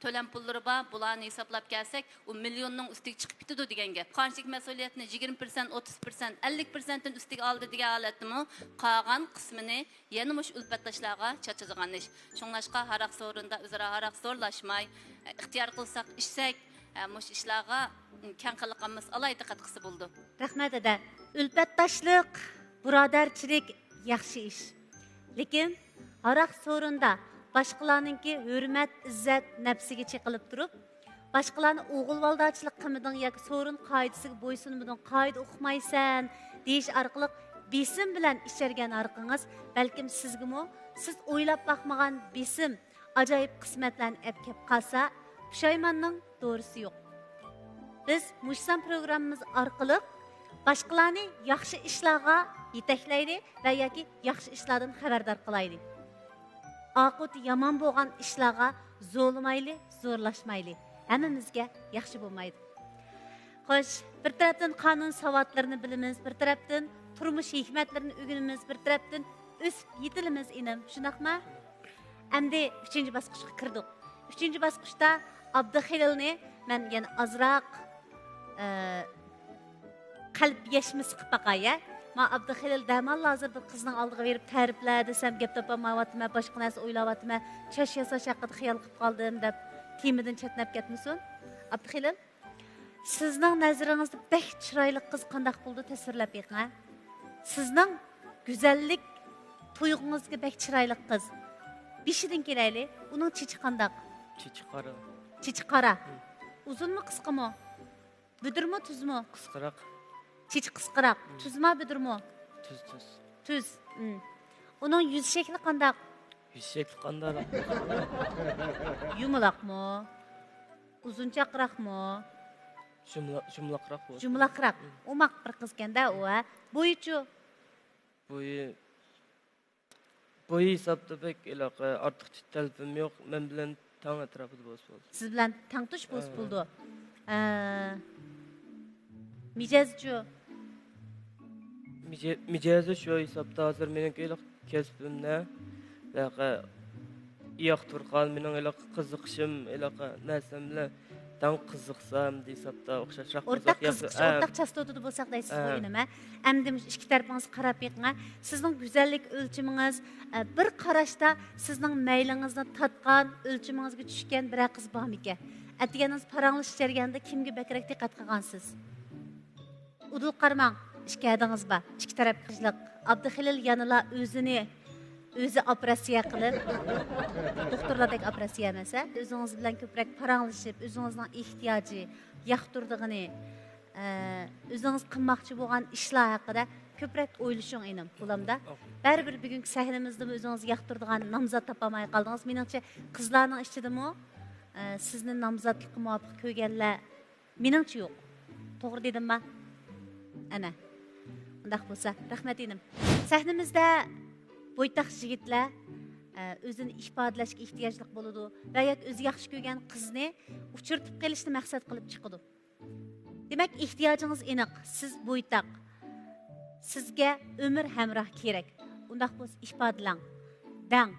تۆلەم پۇللىرى بار، بۇلارنى ھېسابلاپ كەلسەك، ئۇ مىليوننىڭ ئۈستىگە چىقىپ كېتىدۇ دېگەن گەپ. قانچىلىك مەسئۇلىيەتنى يىگىرمە پىرسەنت، ئوتتۇز پىرسەنت، ئەللىك پىرسەنتتىن ئۈستىگە ئالدى دېگەن ھالەتتىمۇ قالغان قىسمىنى يەنە مۇشۇ ئۈلپەتداشلارغا چاچىدىغان ئىش. شۇڭلاشقا ھاراق سورۇنىدا ئۆزئارا ھاراق زورلاشماي، ئىختىيار قىلساق ئىچسەك، مۇشۇ ئىشلارغا كەڭ خەلقىمىز ئالاھىدە دىققەت قىلسا بولىدۇ. رەھمەت، ھەدە. ئۈلپەتداشلىق، بۇرادەرچىلىك ياخشى ئىش. لېكىن ھاراق سورۇندا باشقىلارنىڭكى ھۆرمەت، ئىززەت، نەپسىگە چېقىلىپ تۇرۇپ، باشقىلارنى ئوغۇلۋالداچىلىق قىلمىدىڭ ياكى سورۇن قائىدىسىگە بويسۇنمىدىڭ، قائىدە ئۇقمايسەن دېيىش ئارقىلىق بېسىم بىلەن ئىچەرگەن ھاراقىڭىز بەلكىم سىزگىمۇ سىز ئويلاپ باقمىغان بېسىم، ئاجايىپ قىسمەتلەرنى ئەپ كەپ قالسا، پۇشايماننىڭ دورىسى يوق. بىز مۇشۇ سان پروگراممىمىز ئارقىلىق باشقىلارنى ياخشى ئىشلارغا يېتەكلەيلى ۋە ياكى ياخشى ئىشلاردىن خەۋەردار قىلايلى. ئاقىۋىتى يامان بولغان ئىشلارغا زورلىمايلى، زورلاشمايلى. ھەممىمىزگە ياخشى بولمايدۇ. خوش، بىر تەرەپتىن قانۇن ساۋاتلىرىنى بىلىمىز، بىر تەرەپتىن تۇرمۇش ھېكمەتلىرىنى ئۆگىنىمىز، بىر تەرەپتىن ئۆسۈپ يېتىلىمىز، ئىنىم. شۇنداقمۇ؟ ئەمدى ئۈچىنچى باسقۇچقا كىردۇق. ئۈچىنچى باسقۇچتا ئابدۇخېلىلنى مەن يەنە ئازراق، ئە، قەلب يەشمىسى قىلىپ باقاي، ھە؟ ما ئابدۇخېلىل دەماللا ھازىر بىر قىزنىڭ ئالدىغا بېرىپ تەرىپلە دېسەم، گەپ تاپالمايۋاتىمەن، باشقا نەرسە ئويلاۋاتىمەن، چاچ ياساش ھەققىدە خىيال قىلىپ قالدىم دەپ تېمىدىن چەتنەپ كەتمىسۇن. ئابدۇخېلىل، سىزنىڭ نەزىرىڭىزدە بەك چىرايلىق قىز قانداق بولىدۇ، تەسۋىرلەپ بېقىڭ، ھە؟ سىزنىڭ گۈزەللىك تۇيغۇڭىزدىكى بەك چىرايلىق قىز. بېشىدىن كېلەيلى، ئۇنىڭ چېچى قانداق؟ چېچى قارا. چېچى قارا. مم. ئۇزۇنمۇ، قىسقىمۇ؟ بۈدۈرمۇ، تۈزمۇ؟ قىسقىراق. چېچى قىسقىراق. مم. تۈزما، بۈدۈرمۇ؟ تۈز، تۈز. تۈز. مم. ئۇنىڭ يۈز شەكلى قانداق؟ يۈز شەكلى قانداق؟ يۇمىلاقمۇ؟ ئۇزۇنچاقراقمۇ؟ جۇملا-، جۇملاقراق بولسا. جۇملاقراق. مم. ئوماق بىر قىزكەن-دە ئۇ، ھە؟ بويىچۇ؟ بويى، بويى ھېسابتا بەك ھېلىقى ئارتۇقچە تەلىپىم يوق. مەن بىلەن تەڭ ئەتراپىدا بولسا بولدى. سىز بىلەن تەڭتۇش بولسا ھە. بولىدۇ. ئە، مىجەزچۇ؟ مىجە-، مىجەزى شۇ ھېسابتا ھازىر مېنىڭكى ھېلىقى كەسپىمدە ھېلىقى ياقتۇرغان، مېنىڭ ھېلىقى قىزىقىشىم، ھېلىقى نەرسەم بىلەن داڭ قىزىقسام دېسەپتا ئوخشاشراق ئورتاق بولساق ياخشى. قىزىقىش، ھە. ئورتاق چاستوتىدا بولساق دەيسىزغۇ، ھە. ئىنىم، ھە؟ ئەمدى مۇشۇ ئىككى تەرىپىڭىزگە قاراپ بېقىڭ، ھە. سىزنىڭ گۈزەللىك ئۆلچىمىڭىز، ئە، بىر قاراشتا سىزنىڭ مەيلىڭىزنى تارتقان، ئۆلچىمىڭىزگە چۈشكەن بىرەر قىز بارمىكەن؟ ئەتىگەننىڭىز پاراڭلىشىش جەريانىدا كىمگە بەكرەك دىققەت قىلغانسىز؟ ئۇدۇل قارىماڭ، ئىككى ھەدىڭىز بار، ئىككى تەرەپ قىجلىق. ئابدۇخېلىل يەنىلا ئۆزىنى ئۆزى ئوپېراتسىيە قىلىپ، دوختۇرلاردەك ئوپېراتسىيە ئەمەس، ھە؟ ئۆزىڭىز بىلەن كۆپرەك پاراڭلىشىپ، ئۆزىڭىزنىڭ ئېھتىياجى، ياقتۇرىدىغىنى، ئە، ئۆزىڭىز قىلماقچى بولغان ئىشلار ھەققىدە كۆپرەك ئويلىشىڭ، ئىنىم، بولامدا؟ بەرىبىر بۈگۈنكى سەھنىمىزدىمۇ ئۆزىڭىز ياقتۇرىدىغان نامزات تاپالماي قالدىڭىز. مېنىڭچە، قىزلارنىڭ ئىچىدىمۇ، ئە، سىزنى نامزاتلىققا مۇۋاپىق كۆرگەنلەر مېنىڭچە يوق. توغرا دېدىمما؟ ئەنە. ئۇنداق بولسا، رەھمەت ئىنىم. سەھنىمىزدە بويتاق يىگىتلەر، ئە، ئۆزىنى ئىپادىلەشكە ئېھتىياجلىق بولىدۇ ۋە ياكى ئۆزى ياخشى كۆرگەن قىزنى ئۇچرىتىپ قېلىشنى مەقسەت قىلىپ چىقىدۇ. دېمەك، ئېھتىياجىڭىز ئېنىق، سىز بويتاق. سىزگە ئۆمۈر ھەمراھ كېرەك. ئۇنداق بولسا ئىپادىلەڭ. دەڭ.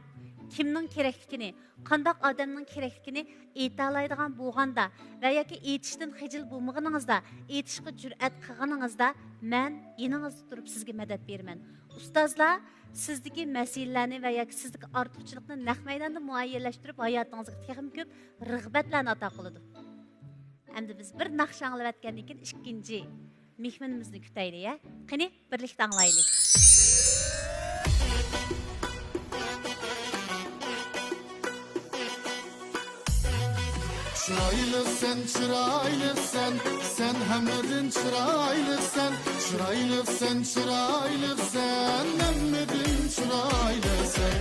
كىمنىڭ كېرەكلىكىنى، قانداق ئادەمنىڭ كېرەكلىكىنى ئېيتالايدىغان بولغاندا ۋە ياكى ئېيتىشتىن خىجىل بولمىغىنىڭىزدا، ئېيتىشقا جۈرئەت قىلغىنىڭىزدا، مەن يېنىڭىزدا تۇرۇپ سىزگە مەدەت بېرىمەن. ئۇستازلار سىزدىكى مەسىلىلەرنى ۋە ياكى سىزدىكى ئارتۇقچىلىقنى نەق مەيداندا مۇئەييەنلەشتۈرۈپ، ھاياتىڭىزغا تېخىمۇ كۆپ رىغبەتلەرنى ئاتا قىلىدۇ. ئەمدى بىز بىر ناخشا ئاڭلىۋەتكەندىن كېيىن ئىككىنچى مېھمىنىمىزنى كۈتەيلى، يە؟ قېنى، بىرلىكتە ئاڭلايلى. چىرايلىقسەن، چىرايلىقسەن، سەن ھەممىدىن چىرايلىقسەن. چىرايلىقسەن، چىرايلىقسەن، ھەممىدىن چىرايلىقسەن.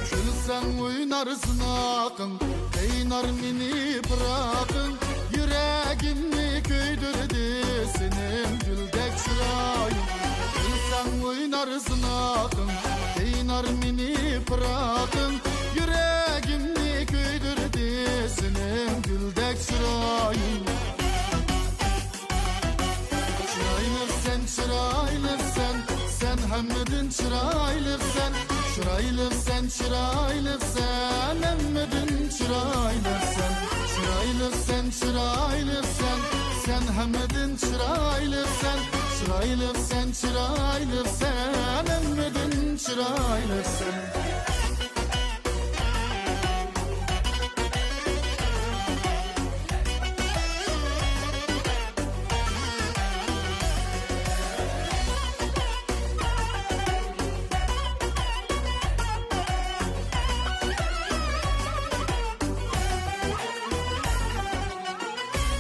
كۈلسەڭ ئوينار زىناقىڭ، قىينار مېنى پىراقىڭ، يۈرەگىمنى كۆيدۈردى سېنىڭ گۈلدەك چىرايىڭ. كۈلسەڭ ئوينار زىناقىڭ، قىينار مېنى پىراقىڭ، يۈرەگىمنى كۆيدۈردى سېنىڭ گۈلدەك چىرايىڭ. چىرايلىقسەن، چىرايلىقسەن، سەن ھەممىدىن چىرايلىقسەن. چىرايلىقسەن، چىرايلىقسەن، ھەممىدىن چىرايلىقسەن. چىرايلىقسەن، چىرايلىقسەن، سەن ھەممىدىن چىرايلىقسەن. چىرايلىقسەن، چىرايلىقسەن، ھەممىدىن چىرايلىقسەن.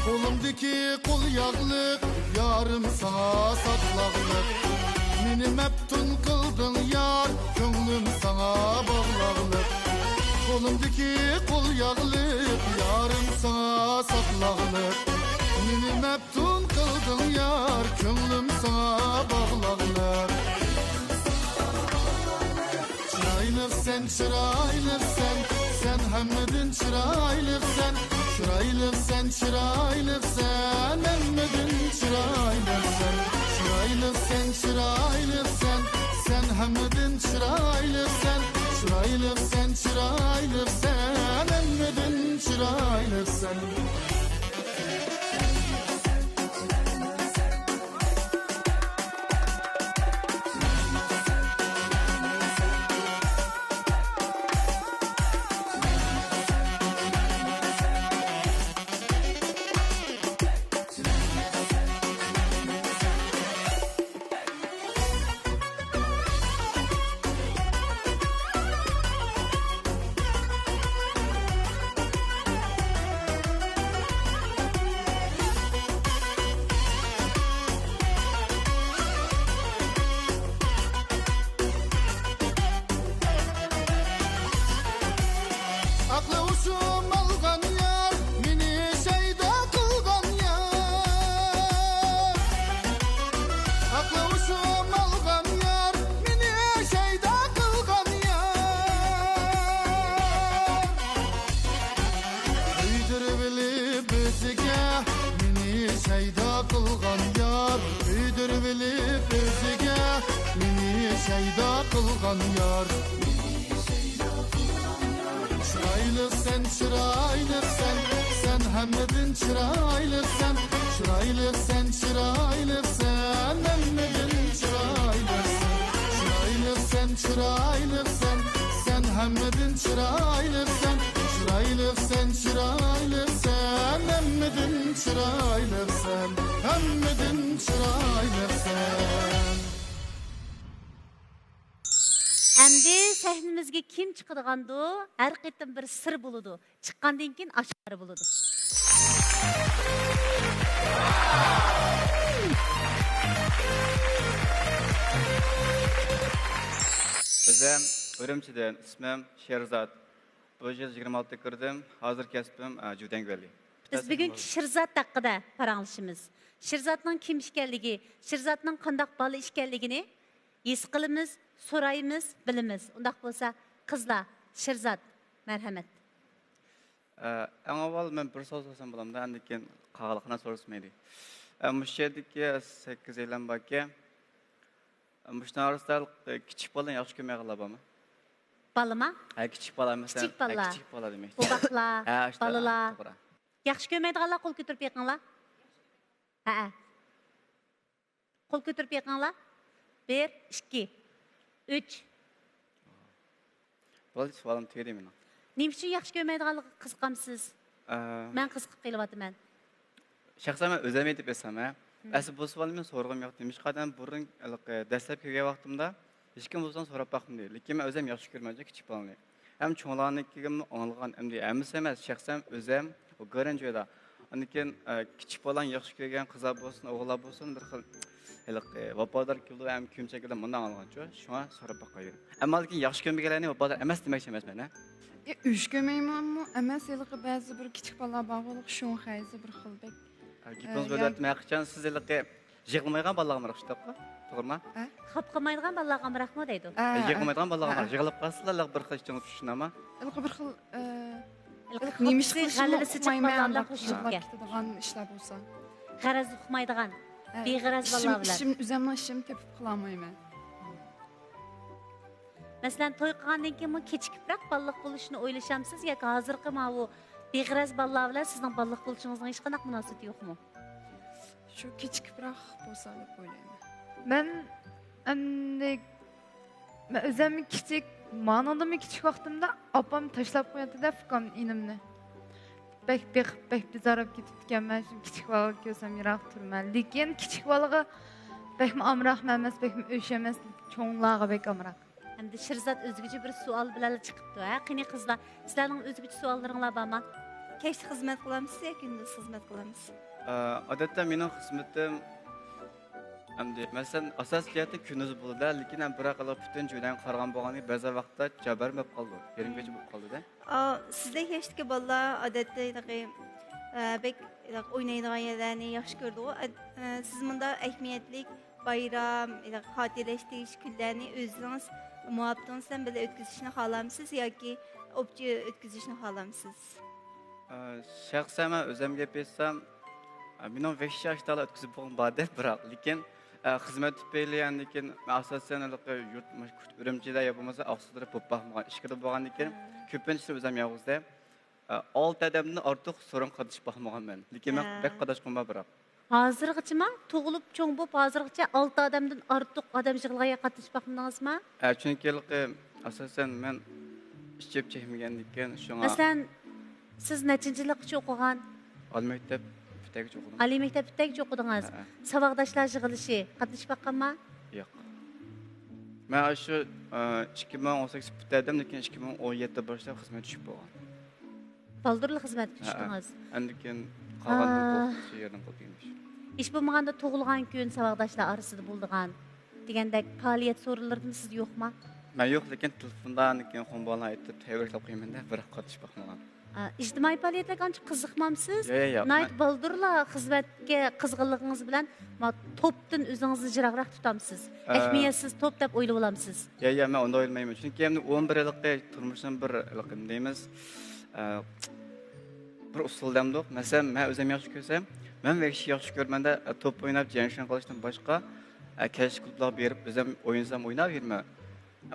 قولۇمدىكى قول ياغلىق، يارىم ساڭا ساقلاغلىق. مېنى مەپتۇن قىلدىڭ يار، كۆڭلۈم ساڭا باغلاغلىق. قولۇمدىكى قول ياغلىق، يارىم ساڭا ساقلاغلىق. مېنى مەپتۇن قىلدىڭ يار، كۆڭلۈم ساڭا باغلاغلىق. چىرايلىقسەن، چىرايلىقسەن، سەن ھەممىدىن چىرايلىقسەن. چىرايلىقسەن، چىرايلىقسەن، ھەممىدىن چىرايلىقسەن. چىرايلىقسەن، چىرايلىقسەن، سەن ھەممىدىن چىرايلىقسەن. چىرايلىقسەن، چىرايلىقسەن، ھەممىدىن چىرايلىقسەن. شەيدا قىلغان يار، كۆيدۈرۈۋېلىپ ئۆزىگە، مېنى شەيدا قىلغان يار. چىرايلىقسەن، چىرايلىقسەن، سەن ھەممىدىن چىرايلىقسەن. چىرايلىقسەن، چىرايلىقسەن، ھەممىدىن چىرايلىقسەن. چىرايلىقسەن، چىرايلىقسەن، سەن ھەممىدىن چىرايلىقسەن. چىرايلىقسەن، چىرايلىقسەن، ھەممىدىن چىرايلىقسەن، ھەممىدىن چىرايلىقسەن. ئەمدى سەھنىمىزگە كىم چىقىدىغاندۇ؟ ھەر قېتىم بىر سىر بولىدۇ. چىققاندىن كېيىن ئاشكارا بولىدۇ. ئۆزۈم ئۈرۈمچىدىن، ئىسمىم شېرزات. بۇ يىل يىگىرمە ئالتە كىردىم. ھازىر كەسپىم، ئە، جۈدەنگۆلى. بىز بۈگۈنكى شىرزات ھەققىدە پاراڭلىشىمىز. شىرزاتنىڭ كىم ئىكەنلىكى، شىرزاتنىڭ قانداق بالا ئىكەنلىكىنى ھېس قىلىمىز، سورايمىز، بىلىمىز. ئۇنداق بولسا، قىزلار، شىرزات، مەرھەمەت. ئە، ئەڭ ئاۋۋال مەن بىر سوئال سورىسام بولامدۇ؟ ئاندىن كېيىن قالغانلارنى سورىسا مەيلى. ئە، مۇشۇ يەردىكى سەككىز ئايلان باركەن. مۇشۇنىڭ ئارىسىدا، ئە، كىچىك بالىنى ياخشى كۆرمەيدىغانلار بارمۇ؟ بالىما؟ ھە، كىچىك بالا، مەسىلەن. كىچىك ھە، بالىلار. كىچىك بالا دېمەكچى. پوۋاقلار، ھە، ئاشۇنداق، بالىلار. توغرا. ياخشى كۆرمەيدىغانلار قول كۆتۈرۈپ بېقىڭلار. ھەئە. قول كۆتۈرۈپ بېقىڭلار. بىر، ئىككى، ئۈچ. بولدى، سوئالىم تۈگىدى مېنىڭ. نېمە ئۈچۈن ياخشى كۆرمەيدىغانلىقىغا قىزىقامسىز؟ ئە، مەن قىزىقىپ قېلىۋاتىمەن. شەخسەن مەن ئۆزۈم ئېيتىپ بەرسەم، ھە؟ مم. ئەسلى بۇ سوئالنى مەن سورىغۇم يوق. نېمىشقا دېسەم، بۇرۇن، ھېلىقى، دەسلەپ كىرگەن ۋاقتىمدا ھېچكىم بۇ سوئالنى سوراپ باقمىدى. لېكىن مەن ئۆزۈم ياخشى كۆرىمەن كىچىك بالىنى. ھەم چوڭلارنىڭكىگىمۇ ئاڭلىغان، ئەمدى ھەممىسى ئەمەس، شەخسەن ئۆزۈم ئۇ گارەنجۇيدا. ئاندىن كېيىن، ئە، كىچىك بالىنى ياخشى كۆرگەن قىزلار بولسۇن، ئوغۇللار بولسۇن، بىر خىل ھېلىقى ۋاپادار كېلىدۇ ھەم كۆيۈمچان كېلىدۇ، مۇنداق ئاڭلىغانچۇ، شۇڭا سوراپ باقاي دېدىم. ئەمما لېكىن ياخشى كۆرمىگەنلەرنى ۋاپادار ئەمەس دېمەكچى ئەمەسمەن، ھە؟ ئە، ئۆچ كۆرمەيمەنمۇ ئەمەس، ھېلىقى بەزى بىر كىچىك بالىلار بارغۇ، شۇڭخەيزى بىر خىل بەك. ئە، گېپىڭىز ئە، بۆلۈۋەتتىم، ھەقىچان سىز ھېلىقى يىغلىمايدىغان بالىلارغا ئامراق شۇنداققۇ؟ توغرىما؟ ئە؟ خاپا قىلمايدىغان بالىلارغا ئامراقمۇ دەيدۇ. ئە، ئە، يىغلىمايدىغان بالىلارغا ئە، ئامراق. يىغلاپ قالسىلار، بىر خىل ئىچىڭىز چۈشىدۇ ئەمما. ھېلىقى بىر خىل، ئە، ھېلىقى نېمە ئىش خاپىسى، قىلىشنى غەلۋىسى چىققانلار ئۇقمايمەن، بىلەن ئۇنداق خۇشلۇق يىغلاپ كەتكەن. كېتىدىغان ئىشلار بولسا. غەرەز ئۇقمايدىغان، ھە، بىغەرەز ئىشىم، بالىلار بىلەن. ئىشىم، ئۆزۈمنىڭ ئىشىمنى تېپىپ قىلالمايمەن. مەسىلەن، توي قىلغاندىن كېيىنمۇ كېچىكىپراق بالىلىق بولۇشنى ئويلىشامسىز ياكى ھازىرقى ماۋۇ بىغەرەز بالىلار بىلەن سىزنىڭ بالىلىق بولۇشىڭىزنىڭ ھېچقانداق مۇناسىۋىتى يوقمۇ؟ شۇ كېچىكىپراق بولسا دەپ ئويلايمەن. مەن ئەمدى، مەن ئۆزۈممۇ كىچىك، مانىڭدىنمۇ كىچىك ۋاقتىمدا ئاپام تاشلاپ قوياتتى-دە، ئۇكام ئىنىمنى. بەك بېقىپ، بەك بىزار بولۇپ كېتىپتىكەنمەن، شۇ كىچىك بالىلارنى كۆرسەم يىراق تۇرىمەن. لېكىن كىچىك بالىغا بەكمۇ ئامراقمۇ ئەمەس، بەكمۇ ئۆچ ئەمەس، چوڭلارغا بەك ئامراق. ئەمدى شىرزات ئۆزگىچە بىر سوئال بىلەن چىقىپتۇ، ھە؟ قېنى قىزلار، سىلەرنىڭ ئۆزگىچە سوئاللىرىڭلار بارمۇ؟ كەچتە خىزمەت قىلامسىز يا كۈندۈز خىزمەت قىلامسىز؟ ئە، ئادەتتە مېنىڭ خىزمىتىم، ئەمدى، مەسىلەن، ئاساسىي جەھەتتە كۈندۈز بولىدۇ، لېكىن ھەم بىراق پۈتۈن جۈملەگە قارىغان بولغاندا بەزى ۋاقىتتا جاۋاب بېرىمەن بولۇپ قالىدۇ، يېرىم كېچە بولۇپ قالىدۇ. ئا، سىزدەك ياشتىكى بالىلار، ئادەتتە، ھېلىقى، ئە، بەك، ھېلىقى ئوينايدىغان يەرلەرنى ياخشى كۆرىدىغۇ. ئە، ئە، سىز مۇنداق ئەھمىيەتلىك بايرام، ھېلىقى خاتىرىلەشتۈرۈش كۈنلەرنى ئۆزىڭىز مۇھەببىتىڭىز بىلەن بىللە ئۆتكۈزۈشنى خالامسىز ياكى ئوپچە ئۆتكۈزۈشنى خالامسىز؟ ئە، شەخسەن مەن ئۆزۈم گەپ ئېيتسام، ئە، مېنىڭ بەش ياشتا ئۆتكۈزۈپ بولغان بار دەپ، بىراق، لېكىن، ئە، خىزمەت تۈپەيلى، ئاندىن كېيىن مەن ئاساسەن ھېلىقى يۇرت، مۇشۇ ئۈرۈمچىدە يا بولمىسا ئاقسۇدا بولۇپ باقمىغان، ئىچكىرىدە بولغاندىن كېيىن، ھە، كۆپىنچىسى ئۆزۈم يالغۇز دەپ. ئە، ئالتە ئادەمدىن ئارتۇق سورۇنغا قاتنىشىپ باقمىغان مەن. لېكىن مەن ھە، بەك قاتناشقۇم بار، بىراق. ھازىرغىچىما؟ تۇغۇلۇپ چوڭ بولۇپ، ھازىرغىچە ئالتە ئادەمدىن ئارتۇق ئادەم يىغىلغان يەرگە قاتنىشىپ باقمىدىڭىزما؟ ھە، چۈنكى ھېلىقى، ئاساسەن، مەن ئىچىپ چەكمىگەندىكىن، شۇڭا. مەسىلەن، سىز نەچچىنچى يىللىققىچە ئوقۇغان؟ ئالىي مەكتەپ پۈتتەرگىچە ئوقۇدۇم. ئالىي مەكتەپ پۈتتەرگىچە ئوقۇدىڭىز. ھە، ھە. ساۋاقداشلار يىغىلىشى قاتنىشىپ باققانما؟ ياق. مەن ئاشۇ، ئە، ئىككى مىڭ ئون سەككىز پۈتتەردىم، لېكىن ئىككى مىڭ ئون يەتتە باشلاپ خىزمەتكە چۈشۈپ بولغان. بالدۇرلا خىزمەتكە ھە، ھە. چۈشتىڭىز؟ ئاندىن كېيىن قالغان ھە، بۇ شۇ يەردىن قىلدىم. ھېچ بولمىغاندا تۇغۇلغان كۈن ساۋاقداشلار ئارىسىدا بولىدىغان دېگەندەك پائالىيەت سورۇنلىرىدىمۇ سىز يوقما؟ مەن يوق، لېكىن تېلېفوندا ئاندىن كېيىن خومبالان ئېيتىپ تەبرىكلەپ قويىمەن دەپ، بىراق قاتنىشىپ باقمىغان. ئا، ئىجتىمائىي پائالىيەتلەرگە ئانچە قىزىقمامسىز؟ ياق، ياق، ياق. ناھايىتى مەن بالدۇرلا خىزمەتكە قىزغىنلىقىڭىز بىلەن، ما، توپتىن ئۆزىڭىزنى يىراقراق تۇتامسىز؟ ئە، ئەھمىيەتسىز توپ دەپ ئويلىۋالامسىز؟ ياق، ياق، مەن ئۇنداق ئويلىمايمەن. چۈنكى ئەمدى ئۇنىڭ بىر ھېلىقى تۇرمۇشنىڭ بىر ھېلىقى نېمە دەيمىز، ئە، بىر ئۇسۇل دەمدۇق. مەسىلەن، مەن ئۆزۈم ياخشى كۆرسەم، مەن ۋەھشىي ياخشى كۆرىمەن-دە، توپ ئويناپ، جيەنشېن قىلىشتىن باشقا، كەچلىك كۇلۇبلارغا بېرىپ، ئۆزۈم ئوينىسام ئويناۋېرىمەن.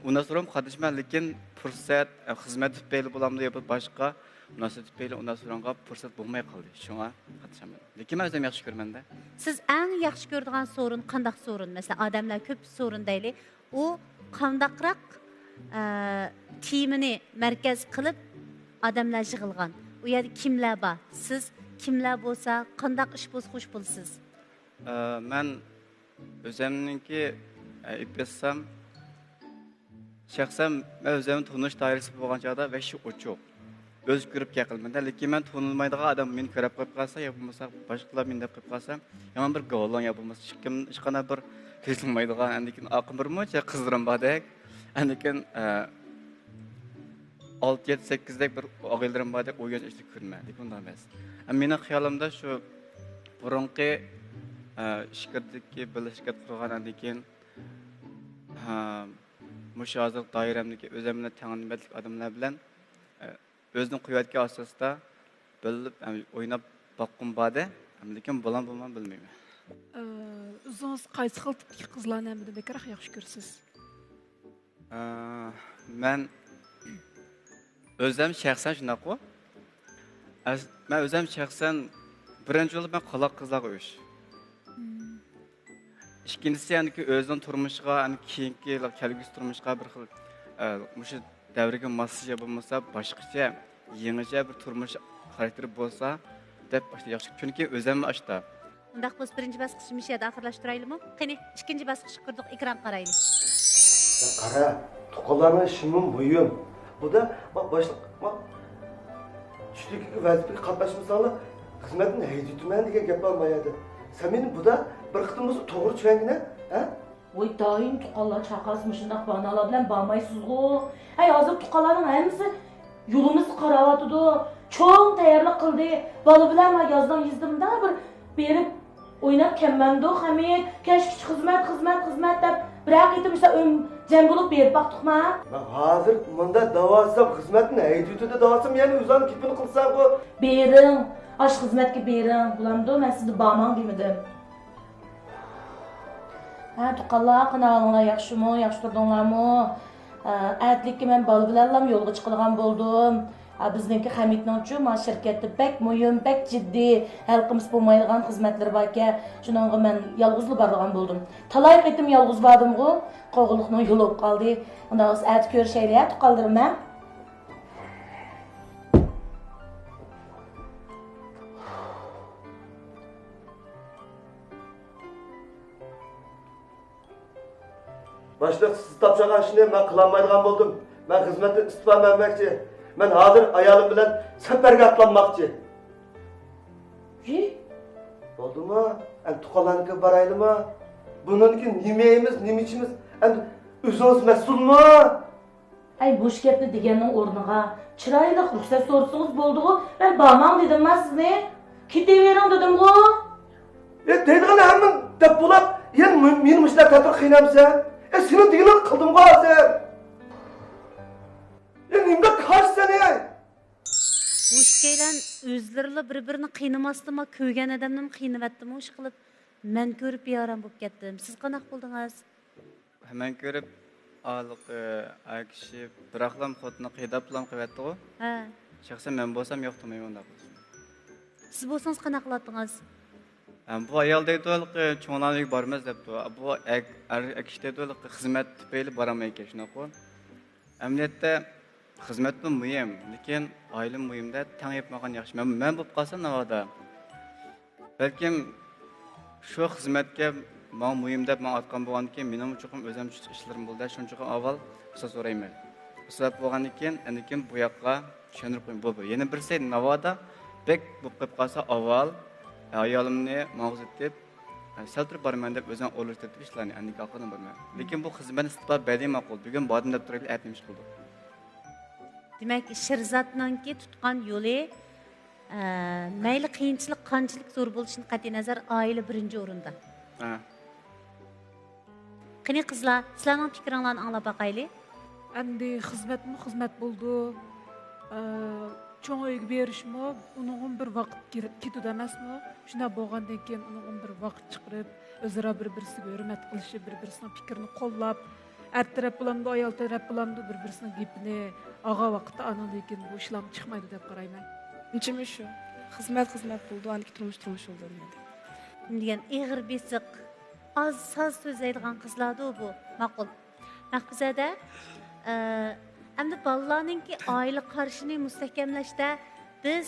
ئۇنداق سورىمۇ قاتنىشىمەن، لېكىن پۇرسەت، خىزمەت تۈپەيلى بولامدۇ يا باشقا مۇناسىۋەت تۈپەيلى ئۇنداق سورۇنغا پۇرسەت بولماي قالدى. شۇڭا قاتنىشالمىدىم. لېكىن مەن ئۆزۈم ياخشى كۆرىمەن-دە. سىز ئەڭ ياخشى كۆرىدىغان سورۇن قانداق سورۇن؟ مەسىلەن، ئادەملەر كۆپ سورۇن دەيلى. ئۇ قانداقراق، ئە، تېمىنى مەركەز قىلىپ ئادەملەر يىغىلغان؟ ئۇ يەردە كىملەر بار؟ سىز كىملەر بولسا، قانداق ئىش بولسا خوش بولىسىز؟ ئە، مەن ئۆزۈمنىڭكى، ئە، ئېيتسام، شەخسەن مەن ئۆزۈمنىڭ تونۇش دائىرىسى بولغان چاغدا ۋەھشىي ئوچۇق. ئۆزى كۆرۈپ گەپ قىلىمەن-دە، لېكىن مەن تونۇمايدىغان ئادەم مېنى كۆرۈپ قويۇپ قالسا، يا بولمىسا باشقىلار مېنى دەپ قويۇپ قالسا، يامان بىر گاۋلان يا بولمىسا ھېچكىم، ھېچقانداق بىر كۆزلىمەيدىغان، ئاندىن كېيىن ئاقىم بىر مۇنچە قىزلىرىم باردەك، ئاندىن كېيىن، ئە، ئالتە، يەتتە، سەككىزدەك بىر ئاغىنىلىرىم باردەك، ئويۇن ئىشلىرى كۆرمە، لېكىن ئۇنداق ئەمەس. ئە، مېنىڭ خىيالىمدا شۇ بۇرۇنقى، ئە، ئىچكىرىدىكى بىللە شىركەت قۇرغان، ئاندىن كېيىن، ئە، مۇشۇ ھازىرقى دائىرەمدىكى ئۆزۈم بىلەن تەڭ ھەممەتلىك ئادەملەر بىلەن، ئە، ئۆزىنىڭ قۇۋۋەتكە ئاساستا بىللە، ئە، ئويناپ باققۇم باردى، لېكىن بولام بولمام بىلمەيمەن. ئە، ئۆزىڭىز قايسى خىل تىپتىكى قىزلارنى ھەممىدىن بەكرەك ياخشى كۆرىسىز؟ ئە، مەن ئۆزۈم شەخسەن شۇنداققۇ. ئەس-، مەن ئۆزۈم شەخسەن بىرىنچى بولۇپ مەن قالاق قىزلارغا ئۆچ. مم. ئىككىنچىسى، يەنىكى ئۆزىنىڭ تۇرمۇشىغا، يەنى كېيىنكى كەلگۈسى تۇرمۇشىغا بىر خىل، ئە، مۇشۇ دەۋرگە ماسلىشىش يا بولمىسا باشقىچە، يېڭىچە بىر تۇرمۇش خاراكتېرى بولسا دەپ باشتا ياخشى. چۈنكى ئۆزۈم ئاشتا. ئۇنداق بولسا، بىرىنچى باسقۇچنى مۇشۇ يەردە ئاخىرلاشتۇرايلىمۇ؟ قېنى، ئىككىنچى باسقۇچقا كىردۇق، ئېكرانغا قارايلى. يا قارا، تۇغقانلارنىڭ ئىشىمۇ مۇھىم. بۇدا، ما، باشلىق، ما، چۈشلۈككە ۋەزىپىگە قاتناشمىساڭلار، خىزمەتتىن ھەيدىۋېتىمەن دېگەن گەپ بار ما يەردە. سەن مېنى بۇدا بىر قېتىم بولسا توغرا چۈشەنگىنە، ھە؟ ۋاي دايىم تۇغقانلار چاقىرسا مۇشۇنداق باھانىلەر بىلەن بارمايسىزغۇ. ھەي، ھازىر تۇغقانلارنىڭ ھەممىسى يولىمىزغا قاراۋاتىدۇ. چوڭ تەييارلىق قىلدى. بالا بىلەن ما يازدا يېزىدا مۇنداق بىر بېرىپ ئويناپ كەلمەمدۇ خەمىت؟ كەچكىچە خىزمەت، خىزمەت، خىزمەت دەپ بىرەر قېتىم مۇشۇنداق ئۆم جەم بولۇپ بېرىپ باقتۇقما؟ مەن ھازىر مۇنداق دەۋاتسام، خىزمەتتىن ھەيدىۋېتىدۇ دەۋاتسام، يەنە ئۆزۈڭنىڭ گېپىنى قىلساڭغۇ. بېرىڭ، ئاشۇ خىزمەتكە بېرىڭ. بولامدۇ؟ مەن سىزدە بارماڭ دېمىدىم. ھە، تۇغقانلار، قانداق ئەھۋالىڭلار، ياخشىمۇ، ياخشى تۇردۇڭلارمۇ؟ ئە، ئەتىلىككە مەن بالا بىلەنلا يولغا چىقىدىغان بولدۇم. ئە، بىزنىڭكى خەمىتنىڭچۇ، ما شىركەتتە بەك مۇھىم، بەك جىددىي، ھەل قىلمىسا بولمايدىغان خىزمەتلىرى باركەن، شۇنىڭغا مەن يالغۇزلا بارىدىغان بولدۇم. تالاي قېتىم يالغۇز باردىمغۇ، قوغۇنلۇقنىڭ يولى بولۇپ قالدى. ئۇنداق بولسا ئەتە كۆرۈشەيلى، ھە، تۇغقانلىرىم، ھە؟ باشلىق، سىز تاپشۇرغان ئىشنى مەن قىلالمايدىغان بولدۇم. مەن خىزمەتتىن ئىستېپا بەرمەكچى. مەن ھازىر ئايالىم بىلەن سەپەرگە ئاتلانماقچى. ھى؟ بولدىمۇ؟ ئەمدى تۇغقانلارنىڭكىگە بارايلىمۇ؟ بۇنىڭدىن كېيىن نېمە يەيمىز، نېمە ئىچىمىز؟ ئەمدى ئۆزىڭىز مەسئۇلمۇ؟ ئەي، مۇشۇ گەپنى دېگەننىڭ ئورنىغا چىرايلىق رۇخسەت سورىسىڭىز بولدىغۇ. مەن بارماڭ دېدىمما سىزنى؟ كېتىۋېرىڭ دېدىمغۇ. ئە، دەيدىغان ھەممىنى دەپ بولۇپ، يەنە مې-، مېنى مۇشۇنداق تەتۈر قىينامسەن؟ ئە، سېنىڭ دېگىنىڭنى قىلدىمغۇ ھازىر. ئە، نېمىنداق كاشسەن، ئەي؟ بۇ ئىككىيلەن ئۆزلىرىلا بىر-بىرىنى قىينىماستىنمۇ، كۆرگەن ئادەمنىمۇ قىينىۋەتتىمۇ، ئىشقىلىپ مەن كۆرۈپ بىئارام بولۇپ كەتتىم. سىز قانداق بولدىڭىز؟ مەن كۆرۈپ، ھېلىقى ئەر كىشى بىراقلام خوتۇنى قىيناپلام قويۇۋەتتىغۇ. ھە. شەخسەن مەن بولسام يوق دېمەيمەن ئۇنداق بولسا. سىز بولسىڭىز قانداق قىلاتتىڭىز؟ ھە، بۇ ئايال دەيدۇ، ھېلىقى چوڭلارنىڭ ئۆيىگە بارىمىز دەپتۇ. بۇ ئەر، ئەر كىشى دەيدۇ، ھېلىقى خىزمەت تۈپەيلى بارالمايدىكەن، شۇنداققۇ؟ ئەمەلىيەتتە خىزمەتمۇ مۇھىم، لېكىن ئائىلىمۇ مۇھىم-دە، تەڭ يېپىپ ماڭغان ياخشى. مەن، مەن بولۇپ قالسام ناۋادا، بەلكىم شۇ خىزمەتكە ماڭا مۇھىم دەپ ماڭا ئاتقان بولغاندىكىن، مېنىڭمۇ چوقۇم ئۆزۈم چۈشتىكى ئىشلىرىم بولدى، شۇنىڭ چوقۇم ئاۋۋال رۇخسەت سورايمەن. رۇخسەت بولغاندىن كېيىن، ئاندىن كېيىن بۇ ياققا چۈشەندۈرۈپ قويۇڭ. بۇ بىر. يەنە بىرسى، ناۋادا بەك بولۇپ قېلىپ قالسا، ئاۋۋال ئايالىمنى ماڭغۇزۇۋېتىپ، سەل تۇرۇپ بارىمەن دەپ ئۆزۈڭ ئورۇنلاشتۇرۇپ ئىشلارنى، ئاندىن كېيىن ئارقىدىن بارىمەن. لېكىن بۇ خىزمەتنى ئىستېپا بەردى ماقۇل، بۈگۈن باردىم دەپ تۇرايلى، ئەتە نېمە ئىش قىلدۇق؟ دېمەك، شىرزاتنىڭكى تۇتقان يولى، ئە، مەيلى قىيىنچىلىق قانچىلىك زور بولۇشىدىن قەتئىينەزەر، ئائىلە بىرىنچى ئورۇندا. ھە. قېنى قىزلار، سىلەرنىڭ پىكرىڭلارنى ئاڭلاپ باقايلى. ئەمدى خىزمەتمۇ خىزمەت بولىدۇ. ئە، چوڭ ئۆيگە بېرىشمۇ ئۇنىڭغىمۇ بىر ۋاقىت كېتىدۇ ئەمەسمۇ؟ شۇنداق بولغاندىن كېيىن ئۇنىڭغىمۇ بىر ۋاقىت چىقىرىپ، ئۆزئارا بىر-بىرسىگە ھۆرمەت قىلىشىپ، بىر-بىرسىنىڭ پىكرىنى قوللاپ، ئەر تەرەپ بولامدۇ، ئايال تەرەپ بولامدۇ، بىر-بىرسىنىڭ گېپىنى ئاغا ۋاقىتتا ئانىڭدىن كېيىن بۇ ئىشلارمۇ چىقمايدۇ دەپ قارايمەن. مېنىڭچىمۇ شۇ. خىزمەت خىزمەت بولىدۇ، ئاندىن كېيىن تۇرمۇش تۇرمۇش بولىدۇ مەندە. دېگەن ئېغىر بېسىق، ئاز ساز سۆزلەيدىغان قىزلاردۇ بۇ. ماقۇل. مەھپۇزەدە، ئە، ئەمدى بالىلارنىڭكى ئائىلە قارىشىنى مۇستەھكەملەشتە بىز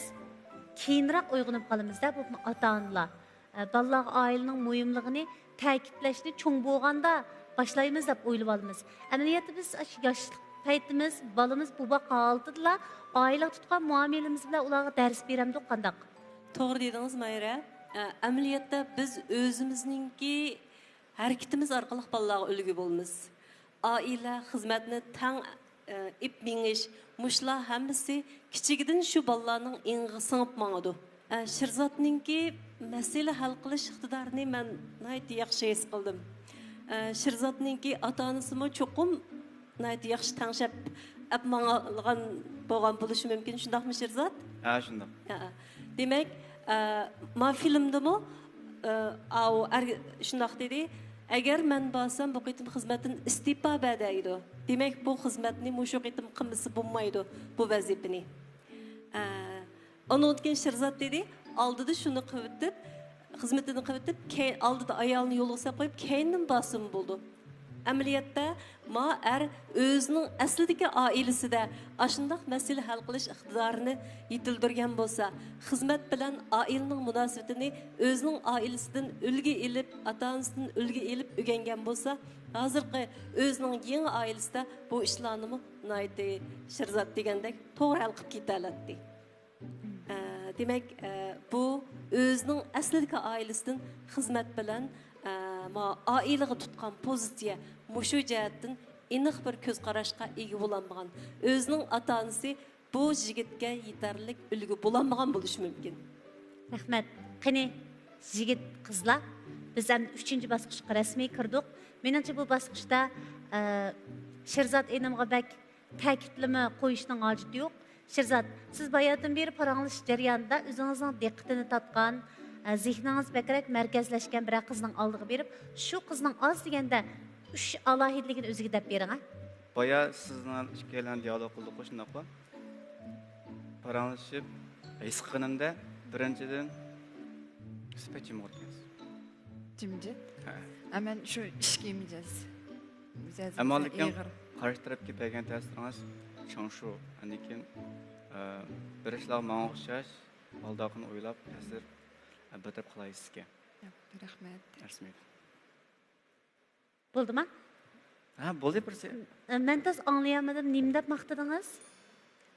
كېيىنراق ئويغىنىپ قالىمىز-دە، بولۇپمۇ ئاتا-ئانىلار. ئە، بالىلارغا ئائىلىنىڭ مۇھىملىقىنى تەكىتلەشنى چوڭ بولغاندا باشلايمىز دەپ ئويلىۋالىمىز. ئەمەلىيەتتە بىز ئاشۇ ياشلىق پەيتىمىز، بالىمىز بوباق ھالىتىدىلا ئائىلىگە تۇتقان مۇئامىلىمىز بىلەن ئۇلارغا دەرس بېرەمدۇق قانداق؟ توغرا دېدىڭىز، ماھىرە. ئە، ئەمەلىيەتتە بىز ئۆزىمىزنىڭكى ھەرىكىتىمىز ئارقىلىق بالىلارغا ئۈلگە بولىمىز. ئائىلە، خىزمەتنى تەڭ، ئە، ئېپ مېڭىش، مۇشۇلار ھەممىسى كىچىكىدىن شۇ بالىلارنىڭ ئېڭىغا سىڭىپ ماڭىدۇ. ئە، شىرزاتنىڭكى مەسىلە ھەل قىلىش ئىقتىدارىنى مەن ناھايىتى ياخشى ھېس قىلدىم. ئە، شىرزاتنىڭكى ئاتا-ئانىسىمۇ چوقۇم ناھايىتى ياخشى تەڭشەپ ئەپ ماڭغان بولغان بولۇشى مۇمكىن، شۇنداقمۇ شىرزات؟ ھە، شۇنداق. ھە. دېمەك، ئە، ما فىلىمدىمۇ، ئە، ئاۋۇ ئەر شۇنداق دېدى، «ئەگەر مەن بارسام، بۇ قېتىم خىزمەتتىن ئىستېپا بەر» دەيدۇ. دېمەك، بۇ خىزمەتنى مۇشۇ قېتىم قىلمىسا بولمايدۇ، بۇ ۋەزىپىنى. ئە، ئۇنىڭدىن كېيىن شىرزات دېدى، ئالدىدا شۇنى قىلىۋېتىپ، خىزمىتىنى قىلىۋېتىپ، كەي-، ئالدىدا ئايالىنى يولغا سېلىپ قويۇپ، كەينىدىن بارسىمۇ بولىدۇ. ئەمەلىيەتتە، ما ئەر ئۆزىنىڭ ئەسلىدىكى ئائىلىسىدە ئاشۇنداق مەسىلە ھەل قىلىش ئىقتىدارىنى يېتىلدۈرگەن بولسا، خىزمەت بىلەن ئائىلىنىڭ مۇناسىۋىتىنى ئۆزىنىڭ ئائىلىسىدىن ئۈلگە ئېلىپ، ئاتا-ئانىسىدىن ئۈلگە ئېلىپ ئۆگەنگەن بولسا، ھازىرقى ئۆزىنىڭ يېڭى ئائىلىسىدە بۇ ئىشلارنىمۇ ناھايىتى شىرزات دېگەندەك توغرا ھەل قىلىپ كېتەلەتتى. ئە، دېمەك، ئە، بۇ ئۆزىنىڭ ئەسلىدىكى ئائىلىسىدىن خىزمەت بىلەن، ئە، ما-، ئائىلىگە تۇتقان پوزىتسىيە مۇشۇ جەھەتتىن ئېنىق بىر كۆز قاراشقا ئىگە بولالمىغان. ئۆزىنىڭ ئاتا-ئانىسى بۇ يىگىتكە يېتەرلىك ئۈلگە بولالمىغان بولۇشى مۇمكىن. رەھمەت. قېنى، يىگىت قىزلار، بىز ئەمدى ئۈچىنچى باسقۇچقا رەسمىي كىردۇق. مېنىڭچە، بۇ باسقۇچتا، ئە، شىرزات ئىنىمغا بەك تەكىتلىمە قويۇشنىڭ ھاجىتى يوق. شىرزات، سىز باياتىن بېرى پاراڭلىشىش جەريانىدا ئۆزىڭىزنىڭ دىققىتىنى تارتقان، ئە، زېھنىڭىز بەكرەك مەركەزلەشكەن بىرەر قىزنىڭ ئالدىغا بېرىپ، شۇ قىزنىڭ ئاز دېگەندە ئۈچ ئالاھىدىلىكىنى ئۆزىگە دەپ بېرىڭ، ھە؟ بايا سىزنىڭ ئىككىيلەن دىئالوگ قىلدۇققۇ، شۇنداققۇ؟ پاراڭلىشىپ ھېس قىلغىنىمدا، بىرىنچىدىن، سىز بەك جىمغۇر ئىكەنسىز. جىمجىت. ھە. ئە، مەن شۇ ئىچكى مىجەز. مىجەزىم ئەمما لېكىن ئېغىر. قارشى تەرەپكە بەرگەن تەسىرىڭىز چاڭشۇ، ئاندىن كېيىن، ئە، بىر ئىشلار ماڭا ئوخشاش، ئالدىقىنى ئويلاپ، تەسىر، ئە، بىر تەرەپ قىلايسىزكەن. ياق، رەھمەت. رەسمىي. بولدىما؟ ھە، بولدى بىرسى. ئە، مەن تاز ئاڭلىيالمىدىم، نېمە دەپ ماختىدىڭىز؟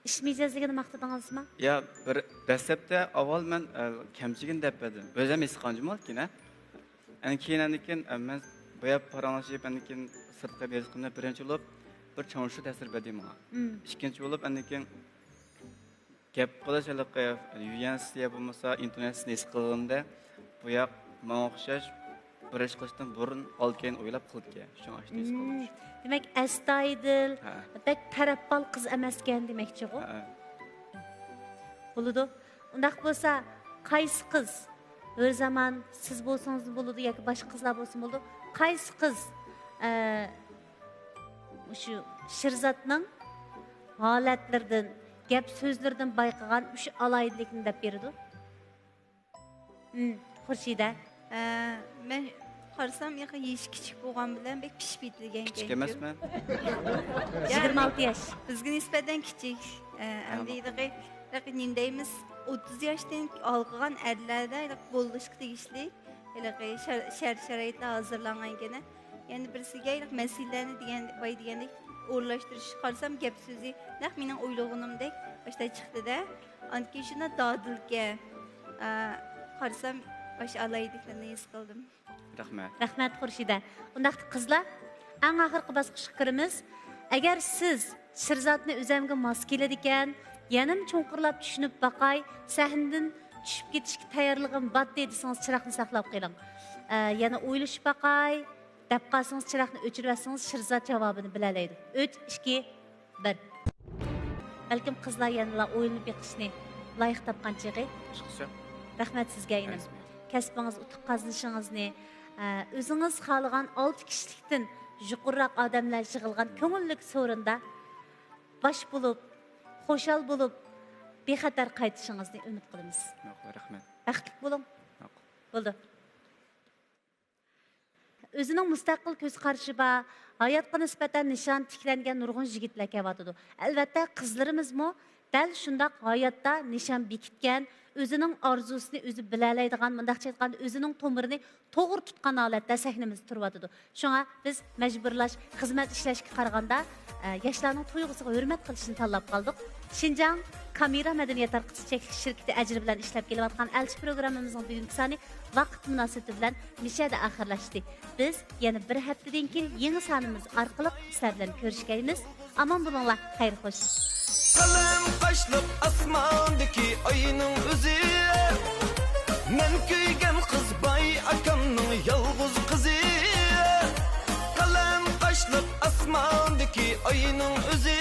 ئىش مىجەزلىكىنى ماختىدىڭىزمۇ؟ يا، بىر دەسلەپتە ئاۋۋال مەن، ئە، كەمچىلىكىنى دەپ بەردىم. ئۆزۈم ھېس قىلغان جۇمۇ كېيىن، ھە. ئەنە كېيىن، ئەندىن كېيىن، ئە، مەن بايا پاراڭلىشىپ، ئەندىن كېيىن سىرتقا بېرىشقىمدا بىرىنچى بولۇپ بىر چاڭشۇ تەسىر بەردى ماڭا. مم. ئىككىنچى بولۇپ، ئەندىن كېيىن گەپ قىلىش ھېلىقى يۈيەنسىيە بولمىسا ئىنتوناتسىيىسىنى ھېس قىلغىنىمدا، بۇ ياق ماڭا ئوخشاش بىر ئىش قىلىشتىن بۇرۇن ئالدى كەينىن ئويلاپ قىلىدىكەن. شۇڭا ئاشۇنداق ھېس قىلدىم. مم. دېمەك، ئەستايىدىل، ھە، بەك تەرەپبال قىز ئەمەسكەن دېمەكچىغۇ؟ ھە. بولىدۇ. ئۇنداق بولسا، قايسى قىز، ھۆر زامان سىز بولسىڭىزمۇ بولىدۇ ياكى باشقا قىزلار بولسىمۇ بولىدۇ، قايسى قىز، ئە، مۇشۇ شىرزاتنىڭ ھالەتلىرىدىن، گەپ سۆزلىرىدىن بايقىغان ئۈچ ئالاھىدىلىكنى دەپ بېرىدۇ؟ ھىم، خۇرشىدە. ئە، مەن قارىسام، يېقى يېشى كىچىك بولغان بىلەن بەك پىشىپ يېتىلگەن كىچىك ئىكەنكەن. ئەمەسمەن. يا، يىگىرمە ئالتە ياش. بىزگە نىسبەتەن كىچىك. ئە، ھە، ئەمدى ماقۇل. ھېلىقى، ھېلىقى نېمە دەيمىز، ئوتتۇز ياشتىن ئالغان ئەرلەردە ھېلىقى بولۇشقا تېگىشلىك ھېلىقى شەر-، شەرت-شارائىتلار ھازىرلانغانكەن. يەنە بىرسىگە ھېلىقى مەسىلىلەرنى دېگەن، باي دېگەندەك ئورۇنلاشتۇرۇش قارىسام، گەپ سۆزى نەق مېنىڭ ئويلىغىنىمدەك ئاشۇنداق چىقتى-دە. ئاندىن كېيىن شۇنداق دادىلكە، ئا، قارىسام، ئاشۇ ئالاھىدىلىكلىرىنى ھېس قىلدىم. رەھمەت. رەھمەت، خۇرشىدە. ئۇنداقتا قىزلار، ئەڭ ئاخىرقى باسقۇچقا كىرىمىز. ئەگەر سىز شىرزاتنى ئۆزەمگە ماس كېلىدىكەن، يەنىمۇ چوڭقۇرلاپ چۈشىنىپ باقاي، سەھنىدىن چۈشۈپ كېتىشكە تەييارلىقىم باتتى دېسىڭىز، چىراغنى ساقلاپ قېلىڭ. ئە، يەنە ئويلىشىپ باقاي دەپ قالسىڭىز، چىراغنى ئۆچۈرۈۋەتسىڭىز، شىرزات جاۋابىنى بىلەلەيدۇ. ئۈچ، ئىككى، بىر. بەلكىم قىزلار يەنىلا ئويلىنىپ بېقىشنى لايىق تاپقان چېغى. رەھمەت سىزگە، ئىنىم. كەسپىڭىز ئۇتۇق قازىنىشىڭىزنى، ئە، ئۆزىڭىز خالىغان ئالتە كىشىلىكتىن يۇقىرىراق ئادەملەر يىغىلغان كۆڭۈللۈك سورۇندا باش بولۇپ، خۇشال بولۇپ، بىخەتەر قايتىشىڭىزنى ئۈمىد قىلىمىز. ماقۇل، رەھمەت. بەختلىك بولۇڭ. ماقۇل. بولدى. ئۆزىنىڭ مۇستەقىل كۆز قارىشى بار، ھاياتقا نىسبەتەن نىشان تىكلەنگەن نۇرغۇن يىگىتلەر كېلىۋاتىدۇ. ئەلۋەتتە، قىزلىرىمىزمۇ دەل شۇنداق ھاياتتا نىشان بېكىتكەن، ئۆزىنىڭ ئارزۇسىنى ئۆزى بىلەلەيدىغان، مۇنداقچە ئېيتقاندا، ئۆزىنىڭ تومۇرىنى توغرا تۇتقان ھالەتتە سەھنىمىزدە تۇرۇۋاتىدۇ. شۇڭا بىز مەجبۇرلاش خىزمەت ئىشلەشكە قارىغاندا، ئە، ياشلارنىڭ تۇيغۇسىغا ھۆرمەت قىلىشنى تاللاپ قالدۇق. شىنجاڭ كامېرا مەدەنىيەت تارقىتىش چەكلىك شىركىتى ئەجرى بىلەن ئىشلەپ كېلىۋاتقان ئەلچى پروگراممىمىزنىڭ بۈگۈنكى سانى ۋاقىت مۇناسىۋىتى بىلەن مۇشۇ يەردە ئاخىرلاشتى. بىز يەنە بىر ھەپتىدىن كېيىن يېڭى سانىمىز ئارقىلىق سىلەر بىلەن كۆرۈشكەيمىز. ئامان بولۇڭلار، خەير خوش. قەلەم قاشلىق ئاسماندىكى ئاينىڭ ئۆزى، مەن كۆيگەن قىز باي ئاكامنىڭ يالغۇز قىزى. قەلەم قاشلىق ئاسماندىكى ئاينىڭ ئۆزى.